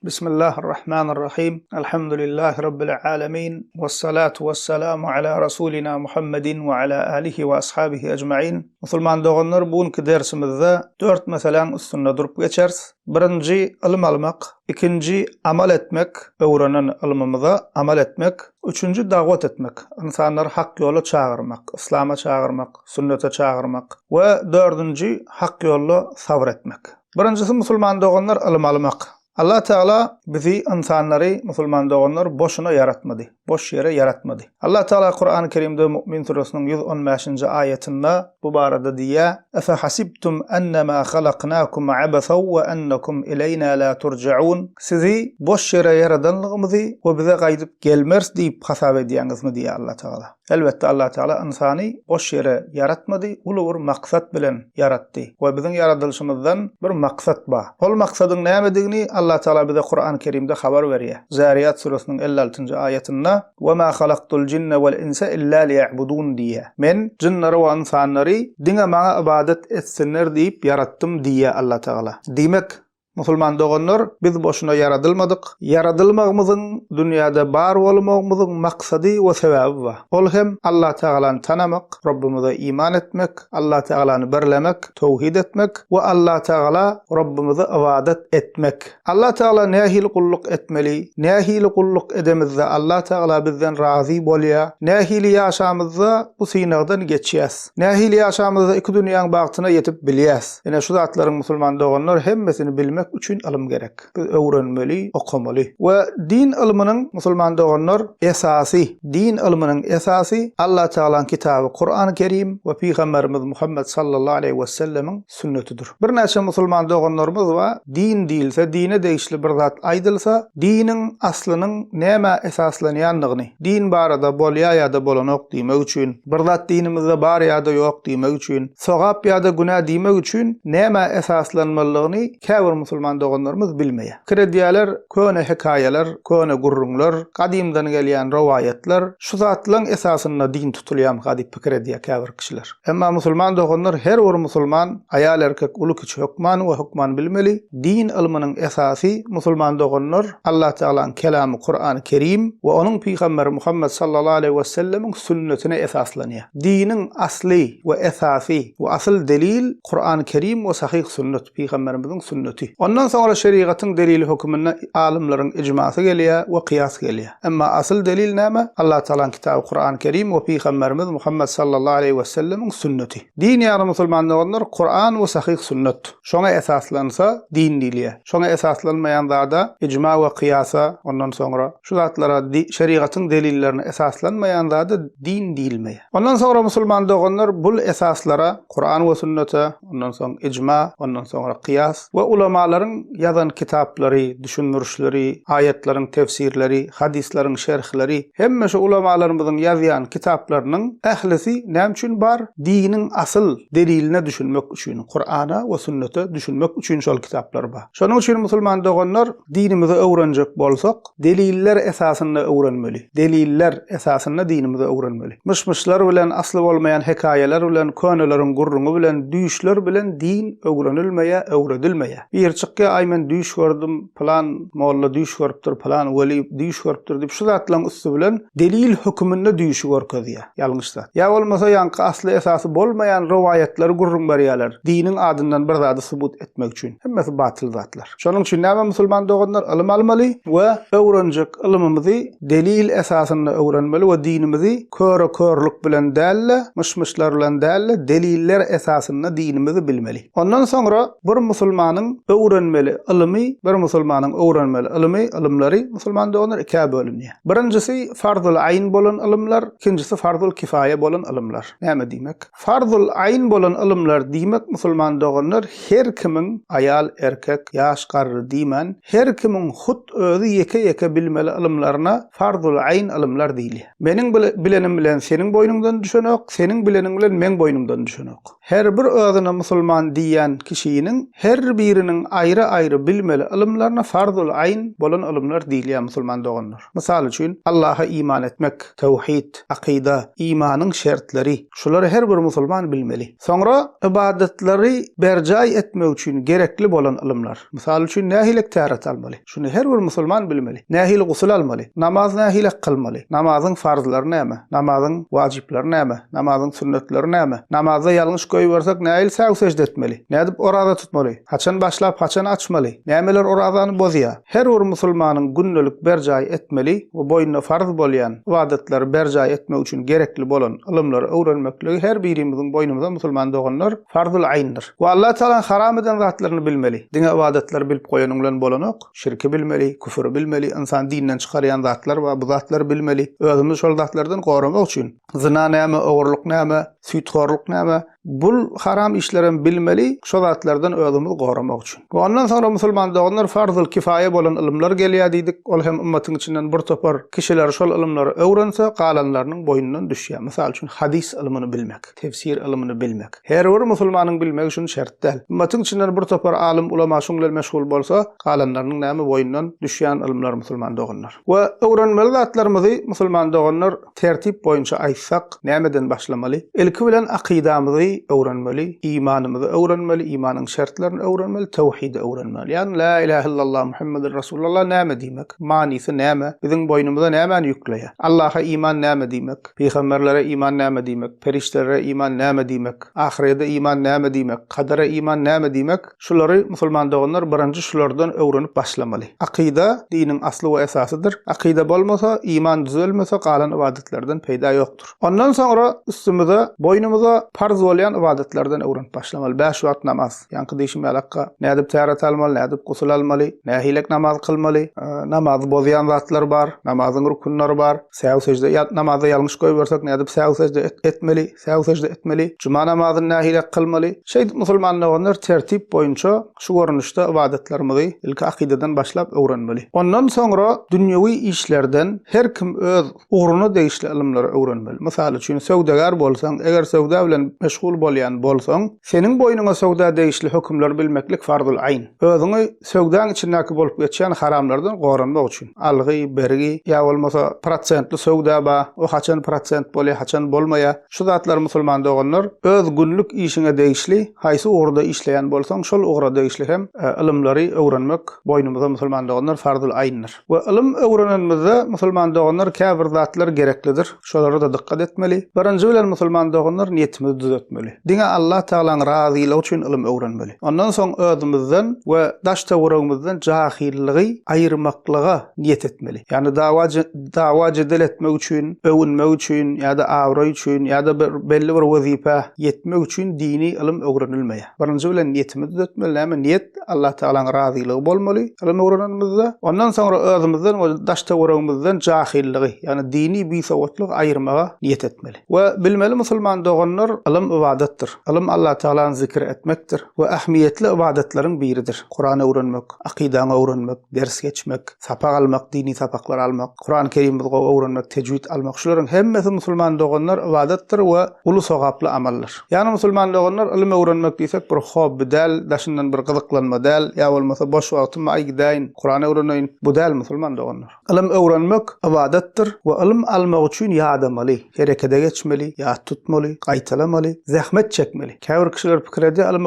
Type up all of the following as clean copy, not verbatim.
Bismillahirrahmanirrahim. Elhamdülillahi Rabbil alemin. Vessalatu vesselamu ala Rasulina Muhammedin ve ala alihi ve ashabihi ecmain. Musulman doganlar, bu günki dersimizde dört meseläň üstünde durup geçeris. Birinji, ylym almak. Ikinji, amal etmek, öwrenen ylmymyza amal etmek. Üçünji, dagwat etmek, ynsanlary hak ýola çagyrmak, yslama çagyrmak, sünnete çagyrmak. We dördünji, hak ýolda sabyr etmek. Birinjisi, musulman doganlar, ylym almak. Allah Teala bizi ynsanlary, musulman doganlar, boşuna ýaratmady. Boş ýere ýaratmady. Allah Teala Kurany Kerimde Mu'min süresiniň 115-nji aýatynda bu barada diýýär, Efe hasibtum ennema halaknakum abathaw we ennekum ileýna la turjaun. Sizi boş ýere ýaradanlygymyzy we bize gaýdyp gelmeris diýip hasap edýäňizmi diýýär Allah Teala. Elbetde Allah Teala ynsany boş ýere ýaratmady, uly bir maksat bilen ýaratdy we biziň ýaradylyşymyzdan bir maksat bar. Ol maksadyň nämedigini Allah Teala bize Kurany Kerimde habar berýär. Zariýat süresiniň 56-njy aýatynda, Ve ma halaktul jinne vel inse illa liýa'budun diýýär. Men jynlary we ynsanlary diňe maňa ybadat etsinler diýip ýaratdym diýýär Allah Teala. Diýmek, Musulman doganlar, biz boşuna ýaradylmadyk. Ýaradylmagymyzyň, dünýäde bar bolmagymyzyň maksady we sebäbi bar. Ol hem Allatagalany tanamak, Robbumyza iman etmek, Allatagalany birlemek, towhid etmek we Allatagala Robbumyza ybadat etmek. Allatagala nähili gulluk etmeli, nähili gulluk edemizde Allatagala bizden razy bolýar, nähili ýaşamyzda bu synagdan geçýäs, nähili ýaşamyzda iki dünýäň bagtyna ýetip bilýäs. Ine şu zatlaryň musulman doganlar hemmesini bilmek üçin ylym gerek. Biz öwrenmeli, okamaly. We din ylmynyň musulman doganlar esasy, din ylmynyň esasy Allah Tagalaň kitaby Kurany Kerim we Pygamberimiz Muhammed sallallahu aleýhi we sellemiň sünnetidir. Birnäçe musulman doganlarymyz bar, din diýilse, dine degişli bir zat aýdylsa, diniň aslynyň nämä esaslanýandygyny, din barada bolýa ýa-da bolanok diýmek üçin, bir zat dinimizde bar ýa-da ýok diýmek üçin, Sogap ýa-da günä diýmek üçin nämä esaslanmalydygyny käbir musulman doganlarymyz bilmeýär. Pikir edýärler, köne hekaýalar, köne gürrüňler, gadymdan gelýän rowaýatlar, şu zatlaň esasynda din tutulýarmyka diýip pikir edýär käbir kişiler. Emma musulman doganlar her bir musulman, aýal-erkek, uly-kiçi hökman we hökman bilmeli, din ylmynyň esasy musulman doganlar Allatagalaň kelamy Kurany Kerim we onuň pygamberi Muhammet sallallahu aleýhi wesellemiň sünnetine esaslanýar. Diniň asly we esasy we asyl delil Kurany Kerim we sahyh sünnet, pygamberimiziň sünneti. Ondan soňra şerigatyň delili höküminde alymlaryň ijmasy gelýär we kyýas gelýär. Emma asyl delil näme? Allah Tagalaň kitaby Kurany Kerim we pygamberimiz Muhammet sallallahu aleýhi we sellemiň sünneti. Din ýagny musulman doganlar Kuran we sahyh sünnet. Şoňa esaslansa din diýilýär. Şoňa esaslanmaýan zada ijma we kyýasa ondan soňra Şu zatlara şerigatyň delillerine esaslanmaýan zada din diýilmeýär. Ondan soňra musulman doganlar bul esaslara Kuran we sünnete, ondan soň ijma, ondan soňra kyýas we ulamalaryň ýazan kitaplary, düşündirişleri, aýatlaryň tefsirleri, hadyslaryň şerhleri, hemme şu ulamalarymyzyň ýazýan kitaplarynyň ählisi näme üçin bar? Diniň asyl deliline düşünmek üçin, Kurana we sünnete düşünmek üçin şol kitaplar bar. Şonuň üçin musulman doganlar Dinimizi öwrenjek bolsak, deliller esasynda öwrenmeli. Deliller esasynda dinimizi öwrenmeli. Myş-myşlar bilen, asly bolmaýan hekaýalar bilen, köneleriň gürrüňi bilen, düýşler bilen din öwrenilmeýär, öwredilmeýär. Biri çykýar, aý men düýş gördüm, pylan molla düýş görüpdir, pylan weli düýş görüpdir diýip, şu zatlaryň üsti bilen delil höküminde düýşi görkezýär. Ýalňyş zat. Ýa bolmasa ýaňky asly esasy bolmaýan rowaýatlary gürrüň berýärler, diniň adyndan bir zady subut etmek üçin. Hemmesi batyl zatlar. Şonuň üçin näme musulman doganlar ylym almaly we öwrenjek ylymymyzy delil esasynda öwrenmeli we dinimizi köre-körlük bilen däl-de, myş-myşlar bilen däl-de, deliller esasynda dinimizi bilmeli. Ondan soňra bir musulmanyň öwrenmeli ylymy, bir musulmanyň öwrenmeli ylymy, ylymlary musulman doganlar ikä bölünýär. Birinjisi farzul aýn bolan ylymlar, ikinjisi farzul kifaýa bolan ylymlar. Näme diýmek? Farzul aýn bolan ylymlar diýmek musulman doganlar her kimiň aýal erkek ýaş garry diýmän her kimiň hut özi ýeke ýeke bilmeli ylymlaryna farzul aýn ylymlar diýilýär. Meniň bilenim bilen seniň boýnuňdan düşenok, seniň bileniň bilen meň boýnumdan düşenok. Her bir özüne musulman diýýän kişiniň her biriniň. aýry-aýry bilmeli ylymlaryna farzul aýn bolan ylymlar diýilýär musulman doganlar. Mysal üçin, Allaha iman etmek, töwhid, akyda, imanyň şertleri, şulary her bir musulman bilmeli. Soňra ybadatlary berjaý etmek üçin gerekli bolan ylymlar. Mysal üçin, nähili täret almaly? Şuny her bir musulman bilmeli. Nähili gusul almaly? Namaz nähili kylmaly? Namazyň farzlary näme? Namazyň wajyplary näme? Namazyň sünnetleri näme? Namazda ýalňyş goýbersek nähili säw sežde etmeli? Nädip oraza tutmaly? Haçan başlap, haçan açmaly? Nämeler orazany bozýar? Her bir musulmanyň gündelik berjaý etmeli we boýnuna farz bolýan ybadatlary berjaý etmek üçin gerekli bolan ylymlary öwrenmekligi her birimiziň boýnumyza musulman doganlar farzul aýndyr. We Allah Tagalaň haram eden zatlaryny bilmeli. Diňe ybadatlary bilip goýanyň bilen bolanok. Şirki bilmeli, küfüri bilmeli, ynsan dinden çykarýan zatlar bar, bu zatlary bilmeli. Özümizi şol zatlardan goramak üçin. Zyna näme, ogurlyk näme, süýthorluk näme? Bul haram işlerem bilmeli, şo zatlardan özümizi goramak üçin. We ondan soňra musulman doganlar farzul kifaýa bolan ylymlar gelýär diýdik, ol hem ymmatyň içinden bir topar kişiler şol ylymlary öwrense, galanlarynyň boýnundan düşýär. Mysal üçin hadys ylmyny bilmek, tefsir ylmyny bilmek. Her bir musulmanyň bilmegi şuny şert däl. Ymmatyň içinden bir topar alym, ulama şuň bilen meşgul bolsa, galanlarynyň näme boýnundan düşýän ylymlar musulman doganlar. We öwrenmeli zatlarymyzy musulman doganlar Tertip boýunça aýtsak, nämeden başlamaly? Ilki bilen akydamyzy öwrenmeli, imanymyzy öwrenmeli, imanyň şertlerini öwrenmeli, töwhidi öwrenmeli. Ýagny La ilahe illallah Muhammedun Rasulullah näme diýmek? Manysy näme? Biziň boýnumyza nämäni ýükleýär? Allaha iman näme diýmek? Pygamberlere iman näme diýmek? Perişdelere iman näme diýmek? Ahyrede iman näme diýmek? Kadere iman näme diýmek? Şulary musulman doganlar birinji şulardan öwrenip başlamaly. Akyda diniň asly we esasydyr. Akyda bolmasa, iman düzelmese galan ybadatlardan peýda ýokdur. Ondan soňra üstümize, boýnumyza parz bolýan ybadatlardan öwrenip başlamaly. Bäş wagt namaz, ýaňky diýşim ýalakka, nädip täret almaly, nädip gusul almaly, nähilek namaz kylmaly, namazy bozýan zatlar bar, namazyň rukünleri bar, säw sežde, namazda ýalňyş goýbersek nädip säw sežde etmeli, Sähw sežde etmeli, juma namazyny nähili kylmaly? Şeýdip musulman doganlar tertip boýunça şu görnüşde ybadatlarymyzy ilki akydadan başlap öwrenmeli. Ondan soňra dünýewi işlerden her kim öz ugruna degişli ylymlary öwrenmeli. Mysal üçin söwdagär bolsaň, eger söwda bilen meşgul bolýan bolsaň, seniň boýnuňa söwda degişli hökümleri bilmeklik farzul aýn. Özüňi söwdaň içindäki bolup geçýän haramlardan goranmak üçin. Algy, bergi, ýa bolmasa prosentli söwda ba, o haçan prosent bolýa, haçan bolmaýa. Şu zatlar musulman doganlar, öz günlük işiňe degişli, haýsy ugurda işleýän bolsaň, şol ugra degişli hem ylymlary öwrenmek boýnumyza musulman doganlar farzul aýndyr. We ylym öwrenenimizde musulman doganlar käbir zatlar gereklidir. Şolara-da dykgat etmeli. Birinji bilen musulman doganlar niýetimizi düzetmeli. Diňe Allah Tagalaň razylygy üçin ylym öwrenmeli. Ondan soň özümizden we daş-töweregimizden jahyllygy aýyrmaklyga niýet etmeli. Ýagny dawa dawa jedel etmek üçin, öwünmek üçin ýa-da abraý üçin ýa-da bir belli bir wezipä ýetmek üçin dini ylym öwrenilmeýär. Birinji bilen niýetimizi düzetmeli. Näme niýet? Allah Tagalaň razylygy bolmaly ylym öwrenenimizde. Ondan soňra özümizden we daş-töweregimizden jahyllygy, ýagny dini bisowatlygy aýyrmaga niýet etmeli. We bilmeli musulman doganlar, ylym ybadatdyr. Ylym Allah Tagalany zikir etmekdir we ähmiýetli ybadatlaryň biridir. Kuran öwrenmek, akydaňy öwrenmek, ders geçmek, sapak almak, dini sapaklar almak, Kurany Kerimimizi gowy öwrenmek, tejwid almak, şularyň hemmesi musulman doganlar ybadatdyr we uly sogaply amaldyr. Ýagny musulman doganlar ylym öwrenmek diýsek bir hobbi däl, daşyndan bir gyzyklanma däl, ýa bolmasa boş wagtym aý gidäýin, Kuran öwreneýin, bu däl musulman doganlar. Ylym öwrenmek ybadatdyr we ylym almak üçin ýadamaly, herekede geçmeli, ýat tutmaly, gaýtalamaly, zähmet çekmeli. Käbir kişiler pikir edýär, ylym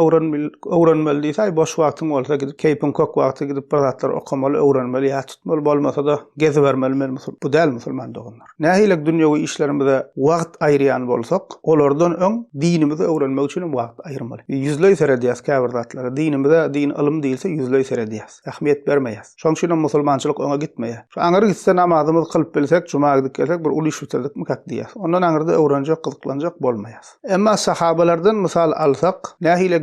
öwrenmeli diýse, aý boş wagtyň bolsa gidip, keýpiň kök wagty gidip bir zatlar okamaly, öwrenmeli, ýat tutmaly, bolmasa-da gezibermeli men bu däl musulman doganlar. Nähili dünýewi işlerimize wagt aýyrýan bolsak, olardan öň dinimizi öwrenmek üçin hem wagt aýyrmaly. Ýüzleý seredýäs käbir zatlara. Dinimize, din ylym diýilse ýüzleý seredýäs. Ähmiýet bermeýäs. Şonuň üçin hem musulmançylyk öňe gitmeýär. Şu aňyr gitse namazymyzy kylyp bilsek, juma gidip gelsek bir uly iş bitirdikmikak diýýäs. Ondan aňyrda öwrenjek, gyzyklanjak bolmaýas. Emma sahabalardan mysal alsak, nähili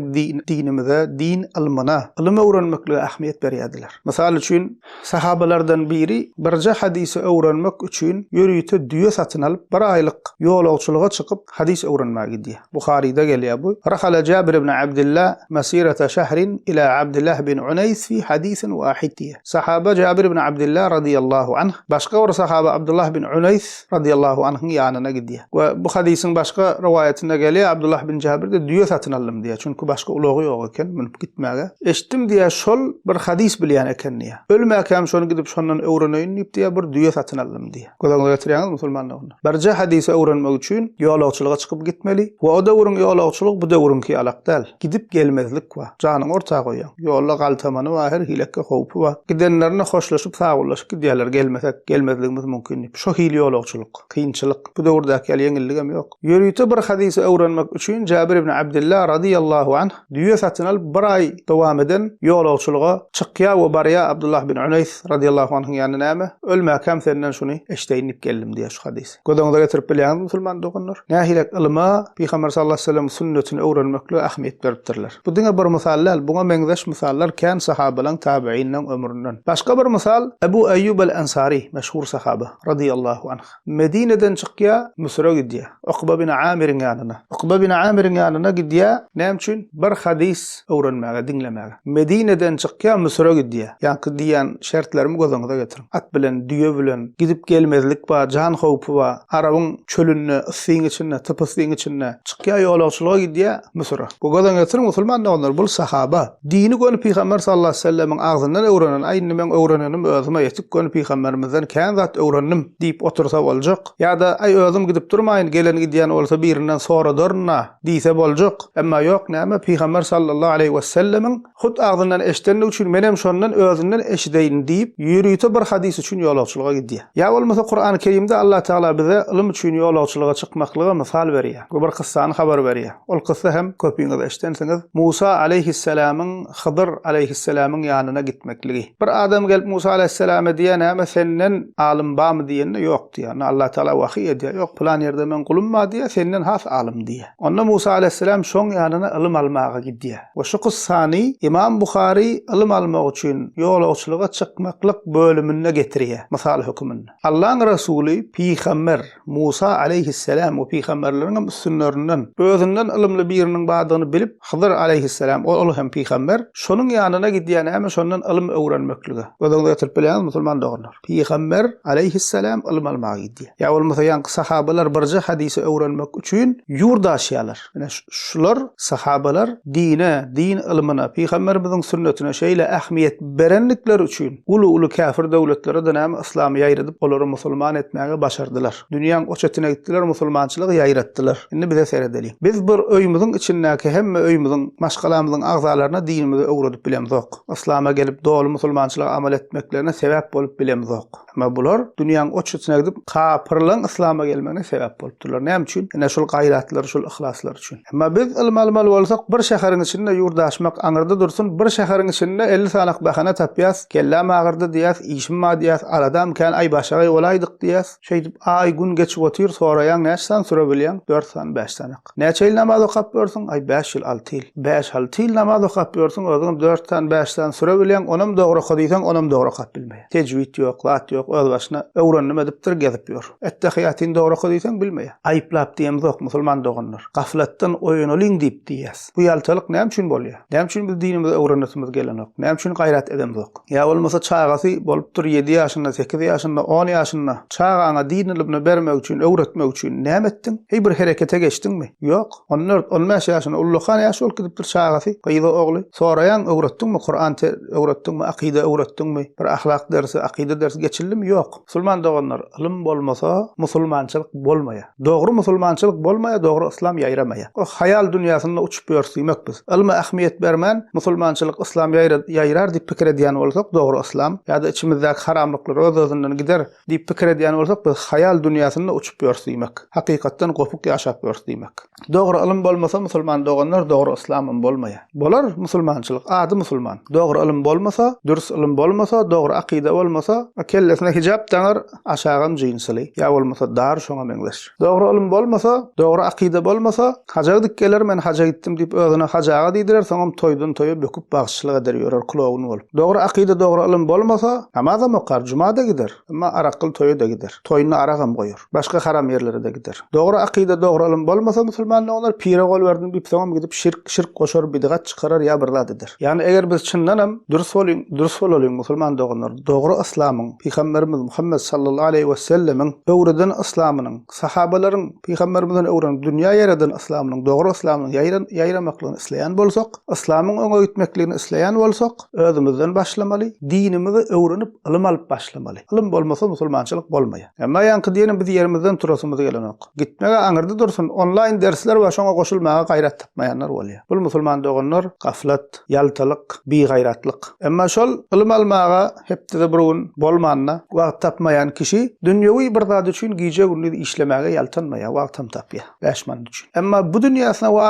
dinimize, din ylmyna, ylym öwrenmeklige ähmiýet berýärdiler. Mysal üçin, Sahabalardan biri birje hadysy öwrenmek üçin ýörite düýe satyn alyp, bir aýlyk ýolagçylyga çykyp, hadys öwrenmäge gidýär. Buharyda gelýär bu. Rahala Jabir ibn Abdullah masirata şahrin ila Abdullah bin Uneýs fi hadisin wahid diýýär. Sahaba Jabir ibn Abdullah radyýallahu anh başga bir sahaba Abdullah bin Uneýs radyýallahu anhyň ýanyna gidýär. We bu hadysyň başga rowaýatynda gelýär, Abdullah. Abdullah bin Jabir diýýär, düýe satyn aldym diýýär. Çünki başga ulagy ýok eken münüp gitmäge. Eşitdim diýýär, şol bir hadys bilýän eken diýýär. Ölmäkäm şony gidip şondan öwreneýin diýip diýýär, bir düýe satyn aldym diýýär. Göz öňüňize getirýäňizmi musulman doganlar? Birje hadysy öwrenmek üçin ýolagçylyga çykyp gitmeli we o döwrüň ýolagçylygy bu döwrüňki ýalak däl. Gidip gelmezlik bar. Janyňy orta goýýaň. Ýolda galtamany bar, her hilekge howpy bar. Gidenlerine hoşlaşyp, sagbollaşyp gidýärler, gelmesek, gelmezligimiz mümkin diýip. Şo hili ýolagçylyk. Kynçylyk. Bu döwürdäki ýaly ýeňilligem ýok. Ýörite bir hadysy öwrenmek üçin Jabir ibn Abdillah radyýallahu anh düýe satyn alyp bir aý dowam eden ýolagçylyga çykýar we barýar Abdullah bin Uneýs radyýallahu anhyň ýanyna näme, Ölmäkäm senden şuny eşdeýin diýip geldim diýýär şu hadysy. Göz öňüňize getirip bilýäňizmi musulman doganlar? Nähilek ylyma Pygamber sallallahu aleýhi we sellemiň sünnetini öwrenmeklige ähmiýet beripdirler. Bu diňe bir mysal däl, buňa meňzeş mysallar kän sahabalaň, tabeýinleň ömründen. Başga bir mysal Ebu Eýýub el-Ensary, meşhur sahaba, radyýallahu anh. Medineden çykýar, Müsüre gidýär. Ukba bin Amiriň ýanyna. Ukba bin Amiriň ýanyna gidýär. Näme üçin? Bir hadys öwrenmäge, diňlemäge. Medineden çykýar, Müsüre gidýär. Ýaňky diýýän şertlerimi göz öňüňize getiriň. At bilen, düýe bilen gidip gelmezlik bar, jan howpy bar. Arabyň çölünde, yssyň içinde, typ yssyň içinde çykýar, ýolagçylyga gidýär Müsüre. Bu göz öňüňe getiriň, musulman doganlar, bul sahaba. Dini göni Pygamber sallallahu aleýhi we sellemiň agzyndan öwrenen, aý indi meň öwrenenim özüme ýetik, göni Pygamberimizden kän zat öwrendim diýip otursa boljak. Ýa-da aý özüm gidip durmaýyn, gelen gidýän bolsa birinden soradaryn-a diýse boljak. Emma ýok näme, Pygamber sallallahu aleýhi we sellemiň hut agzyndan eşidenligi üçin menem şondan özünden eşideýin diýip, ýörite bir hadys üçin ýolagçylyga gidýär. Ýa bolmasa Kurany Kerimde Allah Tagala bize ylym üçin ýolagçylyga çykmaklyga mysal berýär we bir kyssany habar berýär. Ol kyssa hem köpüňiz eşidensiňiz, Musa aleýhissalamyň Hydyr aleýhissalamyň ýanyna gitmekligi. Bir adam gelip Musa aleýhissalama diýýär, näme senden alym barmy diýende, ýok diýýär. Onda Allah Tagala wahyý edýär, ýok pylan ýerde meň gulum bar diýýär, senden has alym diýýär. Onda Musa aleýhissalam şoň ýanyna ylym almaga gidýär. We şu kyssany Ymam Buhary ylym almak üçin ýolagçylyga çykmaklyk bölüminde getirýär, mysal höküminde. Allaň Resuly, pygamber, Musa aleýhisselam we pygamberleriň hem üstünlerinden özünden ylymly biriniň bardygyny bilip, Hydyr aleýhisselam, ol hem pygamber, şonuň ýanyna gidýär, näme şondan ylym öwrenmeklige. Göz öňüňize getirip bilýäňizmi, musulman doganlar? Pygamber aleýhisselam ylym almaga gidýär. Ýa bolmasa ýaňky sahabalar birje hadysy öwrenmek üçin ýurt aşýarlar. Ine şular sahabalar dine, din ylmyna, pygamberimiziň sünnetine şeýle ähmiýet berendikleri üçin uly-uly käfir döwletlere-de näme yslamy ýaýradyp olary musulman etmäge başardylar. Dünýäň o çetine gitdiler musulmançylygy ýaýratdylar. Indi bize seredeliň. Biz bir öýümiziň içindäki hemme öýümiziň, maşgalamyzyň agzalaryna dinimizi öwredip bilemzok. Yslama gelip doly musulmançylyga amal etmeklerine sebäp bolup bilemzok. Emma bular dünýäň o çetine gidip kapyrlaryň yslama gelmegine sebäp bolupdyrlar. Näme üçin? Ine şul gaýratlary, şul yhlaslary üçin. Emma biz ylym almaly bolsak bir şäheriň içinde ýurt aşmak aňyrda dursun, bir şäheriň içinde 50 sanak bahana tapýas, kelläm agyrdy diýýäs, işim bar diýýäs, aladam kän, aý başagaý bolaýdyk diýýäs. Şeýdip aý gün geçip otyr, soraýaň näçe sany süre bilýäň? Dört sany, bäş sanak. Näçe ýyl namaz okap ýörsüň? Aý bäş ýyl, alty ýyl. Bäş-alty ýyl namaz okap ýörsüň, özüňem dört sany, bäş sany süre bilýäň, onam dogry oka diýseň, onam dogry okap bilmeýär. Tejwid ýok, zat ýok, özbaşyna öwrendim edipdir, gezip ýör. Ettehiýatyny dogry oka diýseň, bilmeýär. Aýyplap diýemzok, musulman doganlar. Gaflatdan oýanalyň diýip diýýäs. Bu ýaltalyk näme üçin bolýar? Näme üçin biz dinimizi öwrenesimiz gelenok? Näme üçin gaýrat edemzok? Ýa bolmasa çagasy bolupdyr ýedi ýaşynda, sekiz ýaşynda, on ýaşynda. Çagaňa din ylymyny bermek üçin, öwretmek üçin näme etdiň? Heý bir herekete geçdiňmi? Ýok. On dört, on bäş ýaşynda ullakan ýaş bolup gidipdir çagasy, gyzy, ogly. Soraýaň, öwretdiňmi, Kuran öwretdiňmi, akyda öwretdiňmi? Bir ahlak dersi, akyda dersi geçildimi? Ýok. Musulman doganlar, ylym bolmasa, musulmançylyk bolmaýar. Dogry musulmançylyk bolmaýar, dogry yslam ýaýramaýar. O haýal dünýäsinde uçup ýörüs diýmek biz. Ylma ähmiýet bermän, musulmançylyk, yslam ýaýrar diýip pikir edýän bolsak, dogry yslam, ýa-da içimizdäki haramlyklar öz-özünden gider diýip pikir edýän bolsak, biz haýal dünýäsinde uçup ýörüs diýmek. Hakykatdan gopuk ýaşap ýörüs diýmek. Dogry ylym bolmasa musulman doganlar dogry yslamam bolmaýar. Bolar musulmançylyk, ady musulman. Dogry ylym bolmasa, dürs ylym bolmasa, dogry akyda bolmasa, kellesine hijap daňar, aşagam jinsyly, ýa bolmasa dar şoňa meňzeş. Dogry ylym bolmasa, dogry akyda bolmasa, haja gidip geler men haja gitdim diýip özüne hajy aga diýdirer, soňam toýdan toýa böküp bagşyçylyk eder ýörer kloun bolup. Dogry akyda dogry ylym bolmasa, namazam okar, juma-da gider, emma arakgyl toýa-da gider. Toýunda aragam goýar. Başga haram ýerlere-de gider. Dogry akyda, dogry ylym bolmasa musulman doganlar pire gol berdim diýip soňam gidip şirk, şirk goşar, bidgat çykarar ýa bir zat eder. Ýagny eger biz çyndanam dürs bolyň, dürs bolalyň musulman doganlar, dogry yslamyň, Pygamberimiz Muhammet sallallahu aleýhi we sellemiň öwreden yslamynyň, sahabalaryň Pygamberimizden öwrenip dünýä ýaradan. ýaradan yslamynyň, dogry yslamynyň ýaýramaklygyny isleýän bolsak, yslamyň öňe gitmekligini isleýän bolsak, özümizden başlamaly, dinimizi öwrenip, ylym alyp başlamaly. Ylym bolmasa musulmançylyk bolmaýar. Emma ýaňky diýenim biz ýerimizden turasymyz gelenok. Gitmeg-ä aňyrda dursun, onlaýn dersler bar şoňa goşulmaga gaýrat tapmaýanlar bolýar. Bul musulman doganlar gaflat, ýaltalyk, bigaýratlyk. Emma şol ylym almaga hepdede bir gün bolmanda wagt tapmaýan kişi dünýewi bir zat üçin gije-gündiz işlemäge ýaltanmaýar, wagtam tapýar. 5 manat üçin. Emma bu dünýäsine we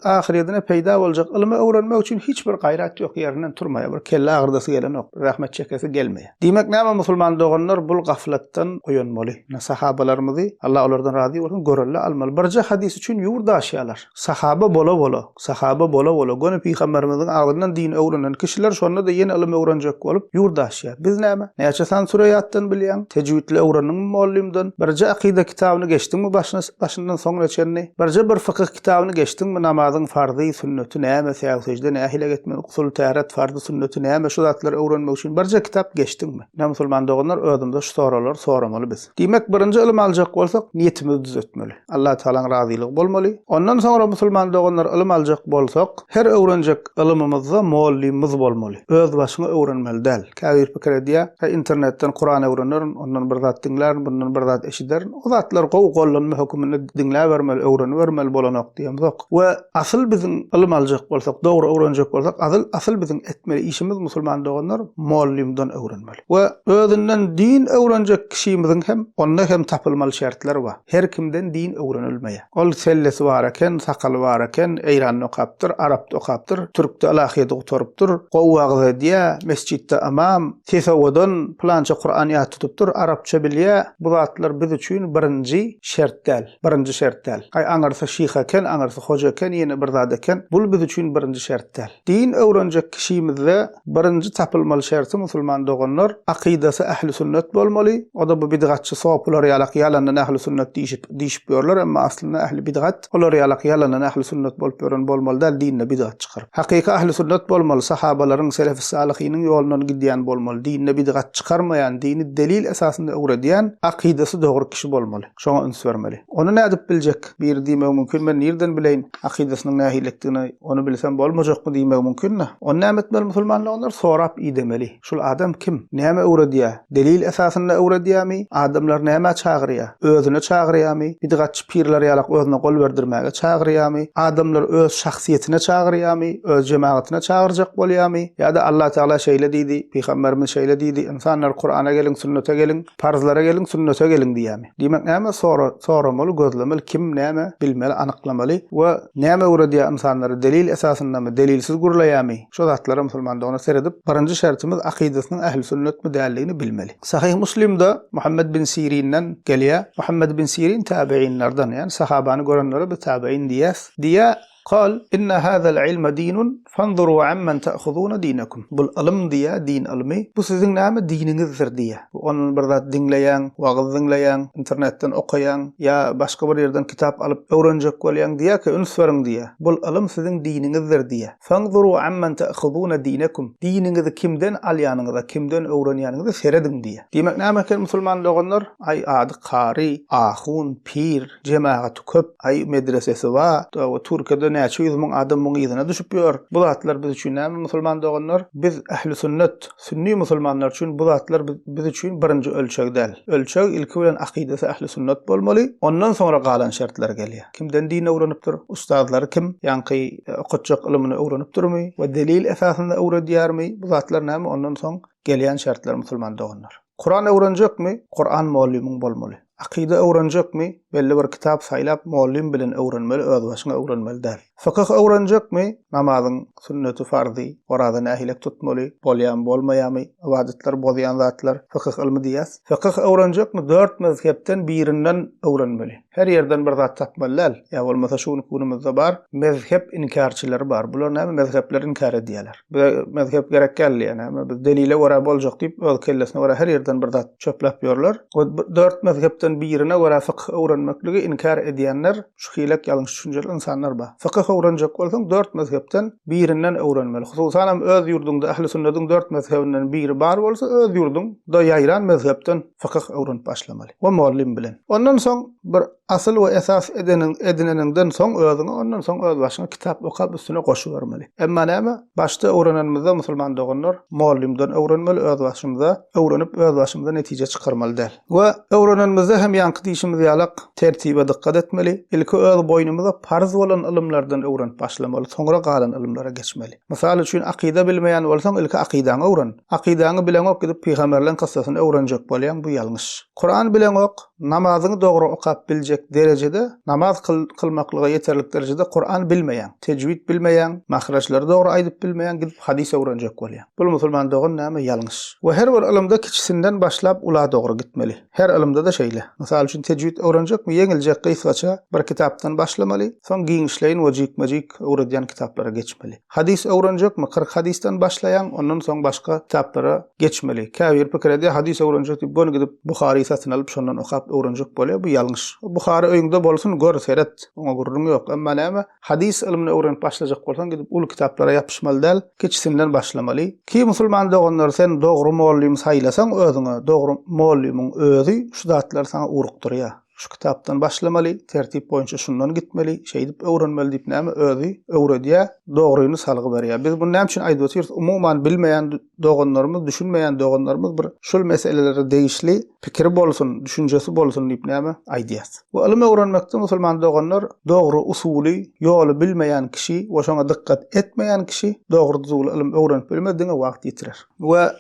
ahyretine peýda boljak ylymy öwrenmek üçin hiç bir gaýrat ýok, ýerinden turmaýar, bir kelle agyrdasy gelenok, bir zähmet çekesi gelmeýär. Diýmek näme musulman doganlar bul gaflatdan oýanmaly. Ine sahabalarymyzy, Allah olardan razy bolsun, görelde almaly. Birje hadys üçin ýurt aşýarlar. Sahaba bola-bola, sahaba bola-bola, göni pygamberimiziň agzyndan dini öwrenen kişiler şonda-da ýene ylym öwrenjek bolup ýurt aşýar. Biz näme? Näçe sany süre ýatdan bilýäň? Tejwidli öwrendiňmi mollymdan? Birje akyda kitabyny geçdiňmi başyna başyndan soňuna çenli? Birje bir fykyh kitabyny geçdiňmi namazyň farzy, sünneti näme, säw-sejde nähilek etmeli, gusul, täret, farzy, sünneti näme şu zatlary öwrenmek üçin birje kitap geçdiňmi? Ine musulman doganlar özümize şu soraglary soramaly biz. Diýmek birinji ylym aljak bolsak niýetimizi düzetmeli. Allah Tagalaň razylygy bolmaly. Ondan soňra musulman doganlar ylym aljak bolsak her öwrenjek ylymymyzda mollymyz bolmaly. Öz başyňa öwrenmeli däl. Käbir pikir edýär, Häý internetden Kuran öwrenerin, ondan bir zat diňlärin, bundan bir zat eşiderin. O zatlar gowy gollanma höküminde diňläbermeli, öwrenibermeli bolanok diýemzok. We asyl biziň ylym aljak bolsak, dogry öwrenjek bolsak, asyl asyl biziň etmeli işimiz musulman doganlar mollymdan öwrenmeli. We özünden din öwrenjek kişimiziň hem onda hem tapylmaly şertler bar. Her kimden din öwrenilmeýär. Ol sellesi bar eken, sakaly bar eken, Eýranda okapdyr, arapda okapdyr, türkde ylahyýeti gutarypdyr, gowy wagyz edýär, mesjitde ymam, sesi owadan, pylança Kuran ýat tutupdyr, arapça bilýär. Bu zatlar biz üçin birinji şert däl. Birinji şert däl. Aý aňyrsy şyh eken, aňyrsy hoja eken, ýene bir zat eken. Bul biz üçin birinji şert däl. Din öwrenjek kişimizde birinji tapylmaly şerti musulman doganlar akydasy ähli sünnet bolmaly, o-da bu bidgatçy sopular ýalak ýalandan ähli sünnet diýşip diýşip ýörler emma aslynda ähli bidgat olar ýalak ýalandan ähli sünnet bolup ýören bolmaly däl dinde bidgat çykaryp. Hakyky ähli sünnet bolmaly sahabalaryň selefi salyhynyň ýolundan gidýän bolmaly dinde bidgat çykarmaýan dini delil esasynda öwredýän akydasy dogry kişi bolmaly. Şoňa üns bermeli. Ony nädip biljek? Biri diýmegi mümkin, men nirden bileýin akydasynyň nähililikdigini, ony bilsem bolmajakmy diýmegi mümkin-de. Ony näme etmeli musulmanlar ondan sorap idemeli. Şul adam kim? Näme öwredýär? Delil esasynda öwredýärmi? Adamlary nämä çagyrýar? Özüne çagyrýarmy? Bidgatçy pirler ýalak özüne gol berdirmäge çagyrýarmy? Adamlary öz şahsyýetine çagyrýarmy? Öz jemagatyna çagyrjak bolýarmy? Ýa-da Allatagala şeýle diýdi, Pygamberimiz şeýle diýdi, ynsanlar Kurana geliň, sünnete geliň, Parzlara geliň, sünnete geliň diýýärmi? Diýmek näme sora, soramaly, gözlemeli, kim näme bilmeli, anyklamaly we näme öwredýär ynsanlara delil esasyndamy, delilsiz gürleýärmi? Şo zatlara musulman dogana seredip, birinji şertimiz akydasynyň ähli sünnetmi däldigini bilmeli. Sahyh Muslimde Muhammed bin Sirinden gelýär. Muhammed bin Sirin tabiinlerden, ýagny sahabany görenlere biz tabiin diýýäs. Diýýär, Kal, Inne hazal ilme dinun, fanzuru ammen ta'huzuna dinekum. Bul ylym diýýär, din ylmy. Bu siziň näme diniňizdir diýýär. Ondan bir zat diňleýäň, wagyz diňleýäň, internetden okaýaň ýa başga bir ýerden kitap alyp öwrenjek bolýaň diýýär ki, üns beriň diýýär. Bul ylym siziň diniňizdir diýýär. Fanzuru ammen ta'huzuna dinekum. Diniňizi kimden alýanyňyza, kimden öwrenýäniňize serediň diýýär. Diýmek näme eken musulman doganlar? Aý ady kary, ahun, pir, Jemagaty köp, aý medresesi bar, we Türkiýede näçe ýüz müň adam muň yzyna düşüp ýör. Bu zatlar biz üçin näme musulman doganlar? Biz ähli sünnet, sünni musulmanlar üçin bu zatlar biz üçin birinji ölçeg däl. Ölçeg ilki bilen akydasy ähli sünnet bolmaly, ondan soňra galan şertler gelýär. Kimden din öwrenipdir, ustazlary kim, ýaňky okatjak ylymyny öwrenipdirmi we delil esasynda öwredýärmi, bu zatlar näme ondan soň gelýän şertler musulman doganlar. Kuran öwrenjekmi? Kuran mollymyň bolmaly. Akyda öwrenjekmi? Belli bir kitap saýlap mollym bilen öwrenmeli özbaşyňa öwrenmeli däl. Fykyh öwrenjekmi? Namazyň sünneti farzy, oraza nähilek tutmaly, bolýamy bolmaýamy, ybadatlary bozýan zatlar, fykyh ylmy diýýäs. Fykyh öwrenjekmi? Dört mezhepden birinden öwrenmeli. Her ýerden bir zat tapmaly däl. Ýa bolmasa şu günki günümizde bar, mezhep inkärçileri bar. Bular näme mezhepleri inkär edýärler. Bize mezhep gerek däl diýýär näme. Biz delile görä boljak diýip, öz kellesine görä her ýerden bir zat çöpläp ýörler. O dört mezhepden. mezhepden birine görä fykyh öwrenmekligi inkär edýänler, şu hilek ýalňyş düşünjeli ynsanlar bar. Fykyh öwrenjek bolsaň dört mezhepden birinden öwrenmeli. Hususanam öz ýurduňda ähli sünnediň dört mezhebinden biri bar bolsa öz ýurduňda ýaýran mezhepden fykyh öwrenip başlamaly. We mollym bilen. Ondan soň bir asyl we esas edeniň edineniňden soň özüňe ondan soň öz başyňa kitap okap üstüne goşubermeli. Emma näme başda öwrenenimizde musulman doganlar mollymdan öwrenmeli öz başymyza öwrenip öz başymyza netije çykarmaly däl. We öwrenenimizde hem ýaňky diýşimiz ýalak tertibe dykgat etmeli. Ilki öz boýnumyza parz bolan ylymlardan öwrenip başlamaly, soňra galan ylymlara geçmeli. Mysal üçin akyda bilmeýän bolsaň ilki akydaňy öwren. Akydaňy bileňok gidip pygamberleň kyssasyny öwrenjek bolýaň bu ýalňyş. Kuran bileňok, namazyňy dogry okap biljek derejede, namaz kylmaklyga ýeterlik derejede Kuran bilmeýäň, tejwid bilmeýäň, mahraçlary dogry aýdyp bilmeýäň gidip hadys öwrenjek bolýaň. Bul musulman dogan näme ýalňyş. We her bir ylymda kiçisinden başlap ula dogry gitmeli. Her ylymda-da şeýle. Mysal üçin tejwid öwrenjekmi ýeňiljek gysgaça bir kitapdan başlamaly, soň giňişleýin we jikme-jik öwredýän kitaplara geçmeli. Hadys öwrenjekmi 40 hadysdan başlaýaň, ondan soň başga kitaplara geçmeli. Käbiri pikir edýär hadys öwrenjek diýip göni gidip Buhary satyn alyp şondan okap öwrenjek bolýar, bu ýalňyş. Buhary öýüňde bolsun gör seret, oňa gürrüň ýok. Emma näme Hadys ylmyny öwrenip başlajak bolsaň gidip uly kitaplara ýapyşmaly däl, kiçisinden başlamaly. Ki musulman doganlar sen dogry mollym saýlasaň özüňe dogry mollymyň özi şu zatlary saňa urukdyrýar. Şu kitapdan başlamaly, tertip boýunça şundan gitmeli, şeýdip öwrenmeli diýip näme özi öwredýär, dogryny salgy berýär. Biz muny näme üçin aýdyp otyrys umuman bilmeýän doganlarymyz, düşünmeýän doganlarymyz bir şul meselelere degişli pikiri bolsun, düşünjesi bolsun diýip näme aýdýas. We ylym öwrenmekde musulman doganlar dogry usuly, ýoly bilmeýän kişi we şoňa dykgat etmeýän kişi dogry düzüwli ylym öwrenip bilmez, diňe wagt ýitirer. We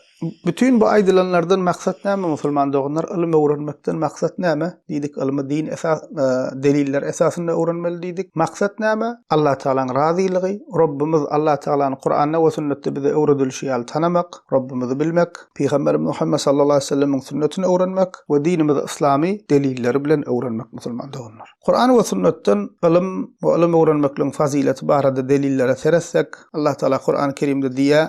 bütin bu aýdylanlardan maksat näme musulman doganlar ylym öwrenmekden maksat näme diýdik ylmy din esas deliller esasynda öwrenmeli diýdik. Maksat näme? Allah Tagalaň razylygy, Robbumyz Allah Tagalany Kuranda we sünnetde bize öwredilişi ýaly tanamak, Robbumyzy bilmek. Pygamberimiz Muhammet sallallahu aleýhi we sellemiň sünnetini öwrenmek we dinimizi yslamy delilleri bilen öwrenmek musulman doganlar. Kuran we sünnetden ylym we ylym öwrenmekligiň fazileti barada delillere seretsek, Allah Tagala Kurany Kerimde diýýär,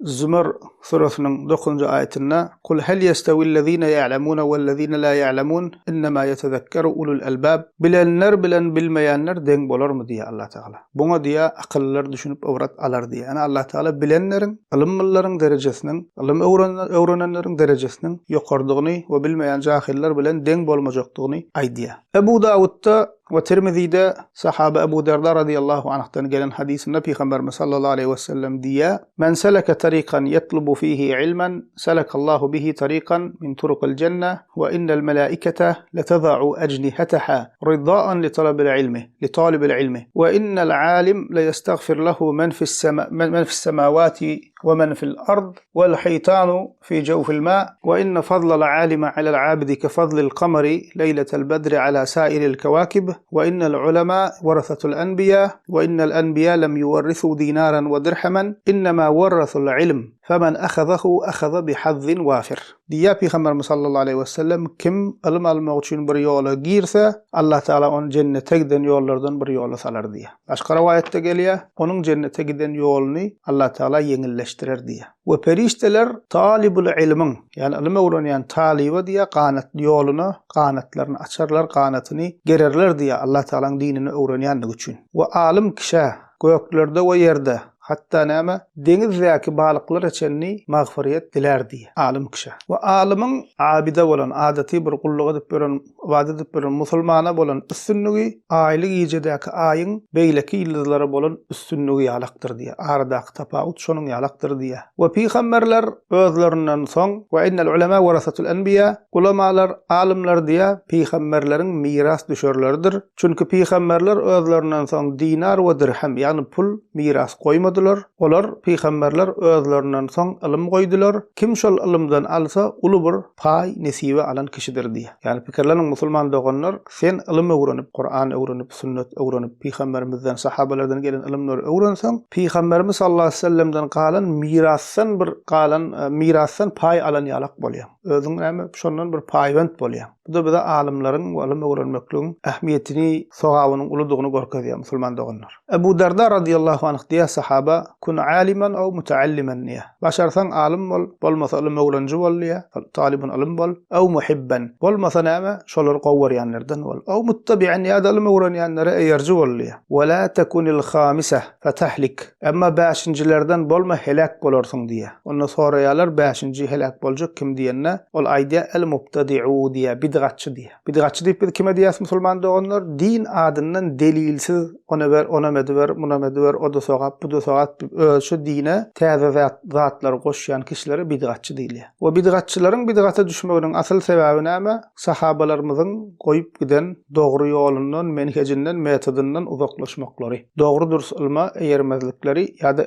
Zümer süresiniň dokuzynjy aýatynda, Kul hel ýestewillezine ýa'lemune wellezine la ýa'lemun, innema ýetezekkeru ulul elbab, Bilenler bilen bilmeýänler deň bolarmy diýýär Allah Tagala. Buňa diýýär, akyllylar düşünip ybrat alar diýýär. Ýagny Allah Tagala bilenleriň, ylymlylaryň derejesiniň, ylym öwrenenleriň derejesiniň ýokarydygyny we bilmeýän jahyllar bilen deň bolmajakdygyny aýdýar. Ebu Dawudda we Tirmizide sahaba Ebu Derda razyýallahu anhdan gelen hadysynda Pygamberimiz sallallahu aleýhi wesellem diýýär, Men seleke tarikan ýetlubu fihi ilmen, selekallahu bihi tarikan min turukyl jenne we innel melaikete leteza'u ejnihetaha rida'an li talabil ilmi li talibil ilmi we innel alim leyestagfir lehu men fis sema men fis semawati we men fil ard wel hitanu fi jawfil ma we inne fadlal alime alel abidi ke fadlil kamari leyletel bedri ala sairil kewakib we innel ulema weresetul enbiya we innel enbiya lem yuwerrisu dinaran we dirhemen innema werresul ilm femen ahazahu ahaza bi hazzin wafir. Diýýär Pygamberimiz sallallahu aleýhi wesellem, Kim ylym almak üçin bir ýola girse, Allah Tagala ony jennete giden ýollardan bir ýola salar diýýär. Başga rowaýatda gelýär, Onuň jennete giden ýoluny Allah Tagala ýeňilleşdirer diýýär. We perişdeler talibul ilmiň, ýagny ylym öwrenýän talyba diýýär, ganat ýoluna ganatlaryny açarlar, ganatyny gererler diýýär, Allah Tagalaň dinini öwrenýänligi üçin. We alym kişä göklerde we ýerde Hatda näme, deňizdäki balyklara çenli magfyryýet dilär diýýär, alym kişä. We alymyň abide bolan, adaty bir gulluk edip ýören, ybadat edip ýören musulmana bolan üstünligi aýly gijedäki aýyň beýleki ýyldyzlara bolan üstünligi ýalakdyr diýýär. Aradaky tapawut şonuň ýalakdyr diýýär. We pygamberler özlerinden soň, We innel ulema werasatul enbiýa, ulamalar, alymlar diýýär, pygamberleriň mirasdüşerleridir. Çünki pygamberler özlerinden soň dinar we dirhem, ýagny pul, miras goýmadylar. Olar, pygamberler, özlerinden soň ylym goýdular. Kim şol ylymdan alsa, uly bir paý, nesibe alan kişidir diýýär. Ýagny pikirleniň musulman doganlar, sen ylym öwrenip, Kuran öwrenip, sünnet öwrenip, pygamberimizden, sahabalardan gelen ylymlary öwrenseň, pygamberimiz sallallahu aleýhi we sellemden galan mirasdan bir galan mirasdan paý alan ýalak bolýaň. Özüň näme şondan bir paýbent bolýaň. Bu-da bize alymlaryň we ylym öwrenmekligiň ähmiýetini, sogabynyň uludygyny görkezýär, musulman doganlar. Ebu Derda radyýallahu anh diýýär, sahaba. sahaba, Kun aliman aw mutaalliman diýýär. Başarsaň alym bol, bolmasa ylym öwreniji bol diýýär, talibun ylym bol, aw muhibben, bolmasa näme, şolary gowy görýänlerden bol, aw muttabi'an ýa-da ylym öwrenýänlere eýeriji bol diýýär. Wa la tekunil hamiseh fetehlik, emma bäşinjilerden bolma heläk bolarsyň diýýär. Onda soraýarlar bäşinji heläk boljak kim diýende, ol aýdýar el mubtadi'u diýýär, bidgatçy diýýär. Bidgatçy diýip biz kime diýýäs musulman doganlar? Din adyndan delilsiz ony ber, onam ediber, munam ediber, o-da sogap, bu-da sogap diýip özçe dine täze zat zatlary goşýan kişilere bidgatçy diýilýär. We bidgatçylaryň bidgata düşmeginiň asyl sebäbi näme? Sahabalarymyzyň goýup giden dogry ýolundan, menhejinden, metodyndan uzaklaşmaklary. Dogry dürs ylma eýermezlikleri ýa-da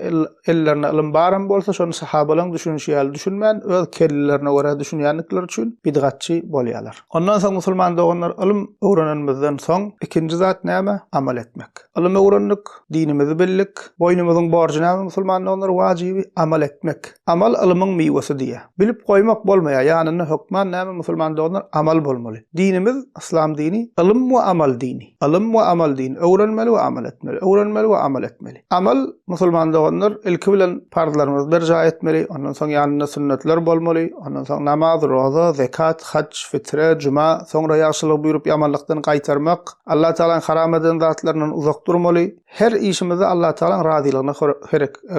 Ellerinde ylym baram bolsa, şony sahabalaryň düşünişi ýaly düşünmän, öz kellelerine görä düşünýändikleri üçin bidgatçy bolýarlar. Ondan soň musulman doganlar ylym öwrenenimizden soň ikinji zat näme? Amal etmek. Ylym öwrendik, dinimizi bildik. Boýnumyzyň borjy näme musulman doganlar? Wajyby amal etmek. Amal ylymyň miwesi diýýär. Bilip goýmak bolmaýar, ýanynda hökman näme musulman doganlar? Amal bolmaly. Dinimiz, yslam dini, ylym we amal dini. Ylym we amal dini. Öwrenmeli we amal etmeli. Öwrenmeli we amal etmeli. Amal, musulman doganlar, ilki bilen parzlarymyzy berjaý etmeli, ondan soň ýanynda sünnetler bolmaly, ondan soň namaz, roza, zekat, haç, fitre, juma, soňra ýagşylygy buýrup ýamanlykdan gaýtarmak, Allah Tagalaň haram eden zatlaryndan uzak durmaly, her işimizde Allah Tagalaň razylygyna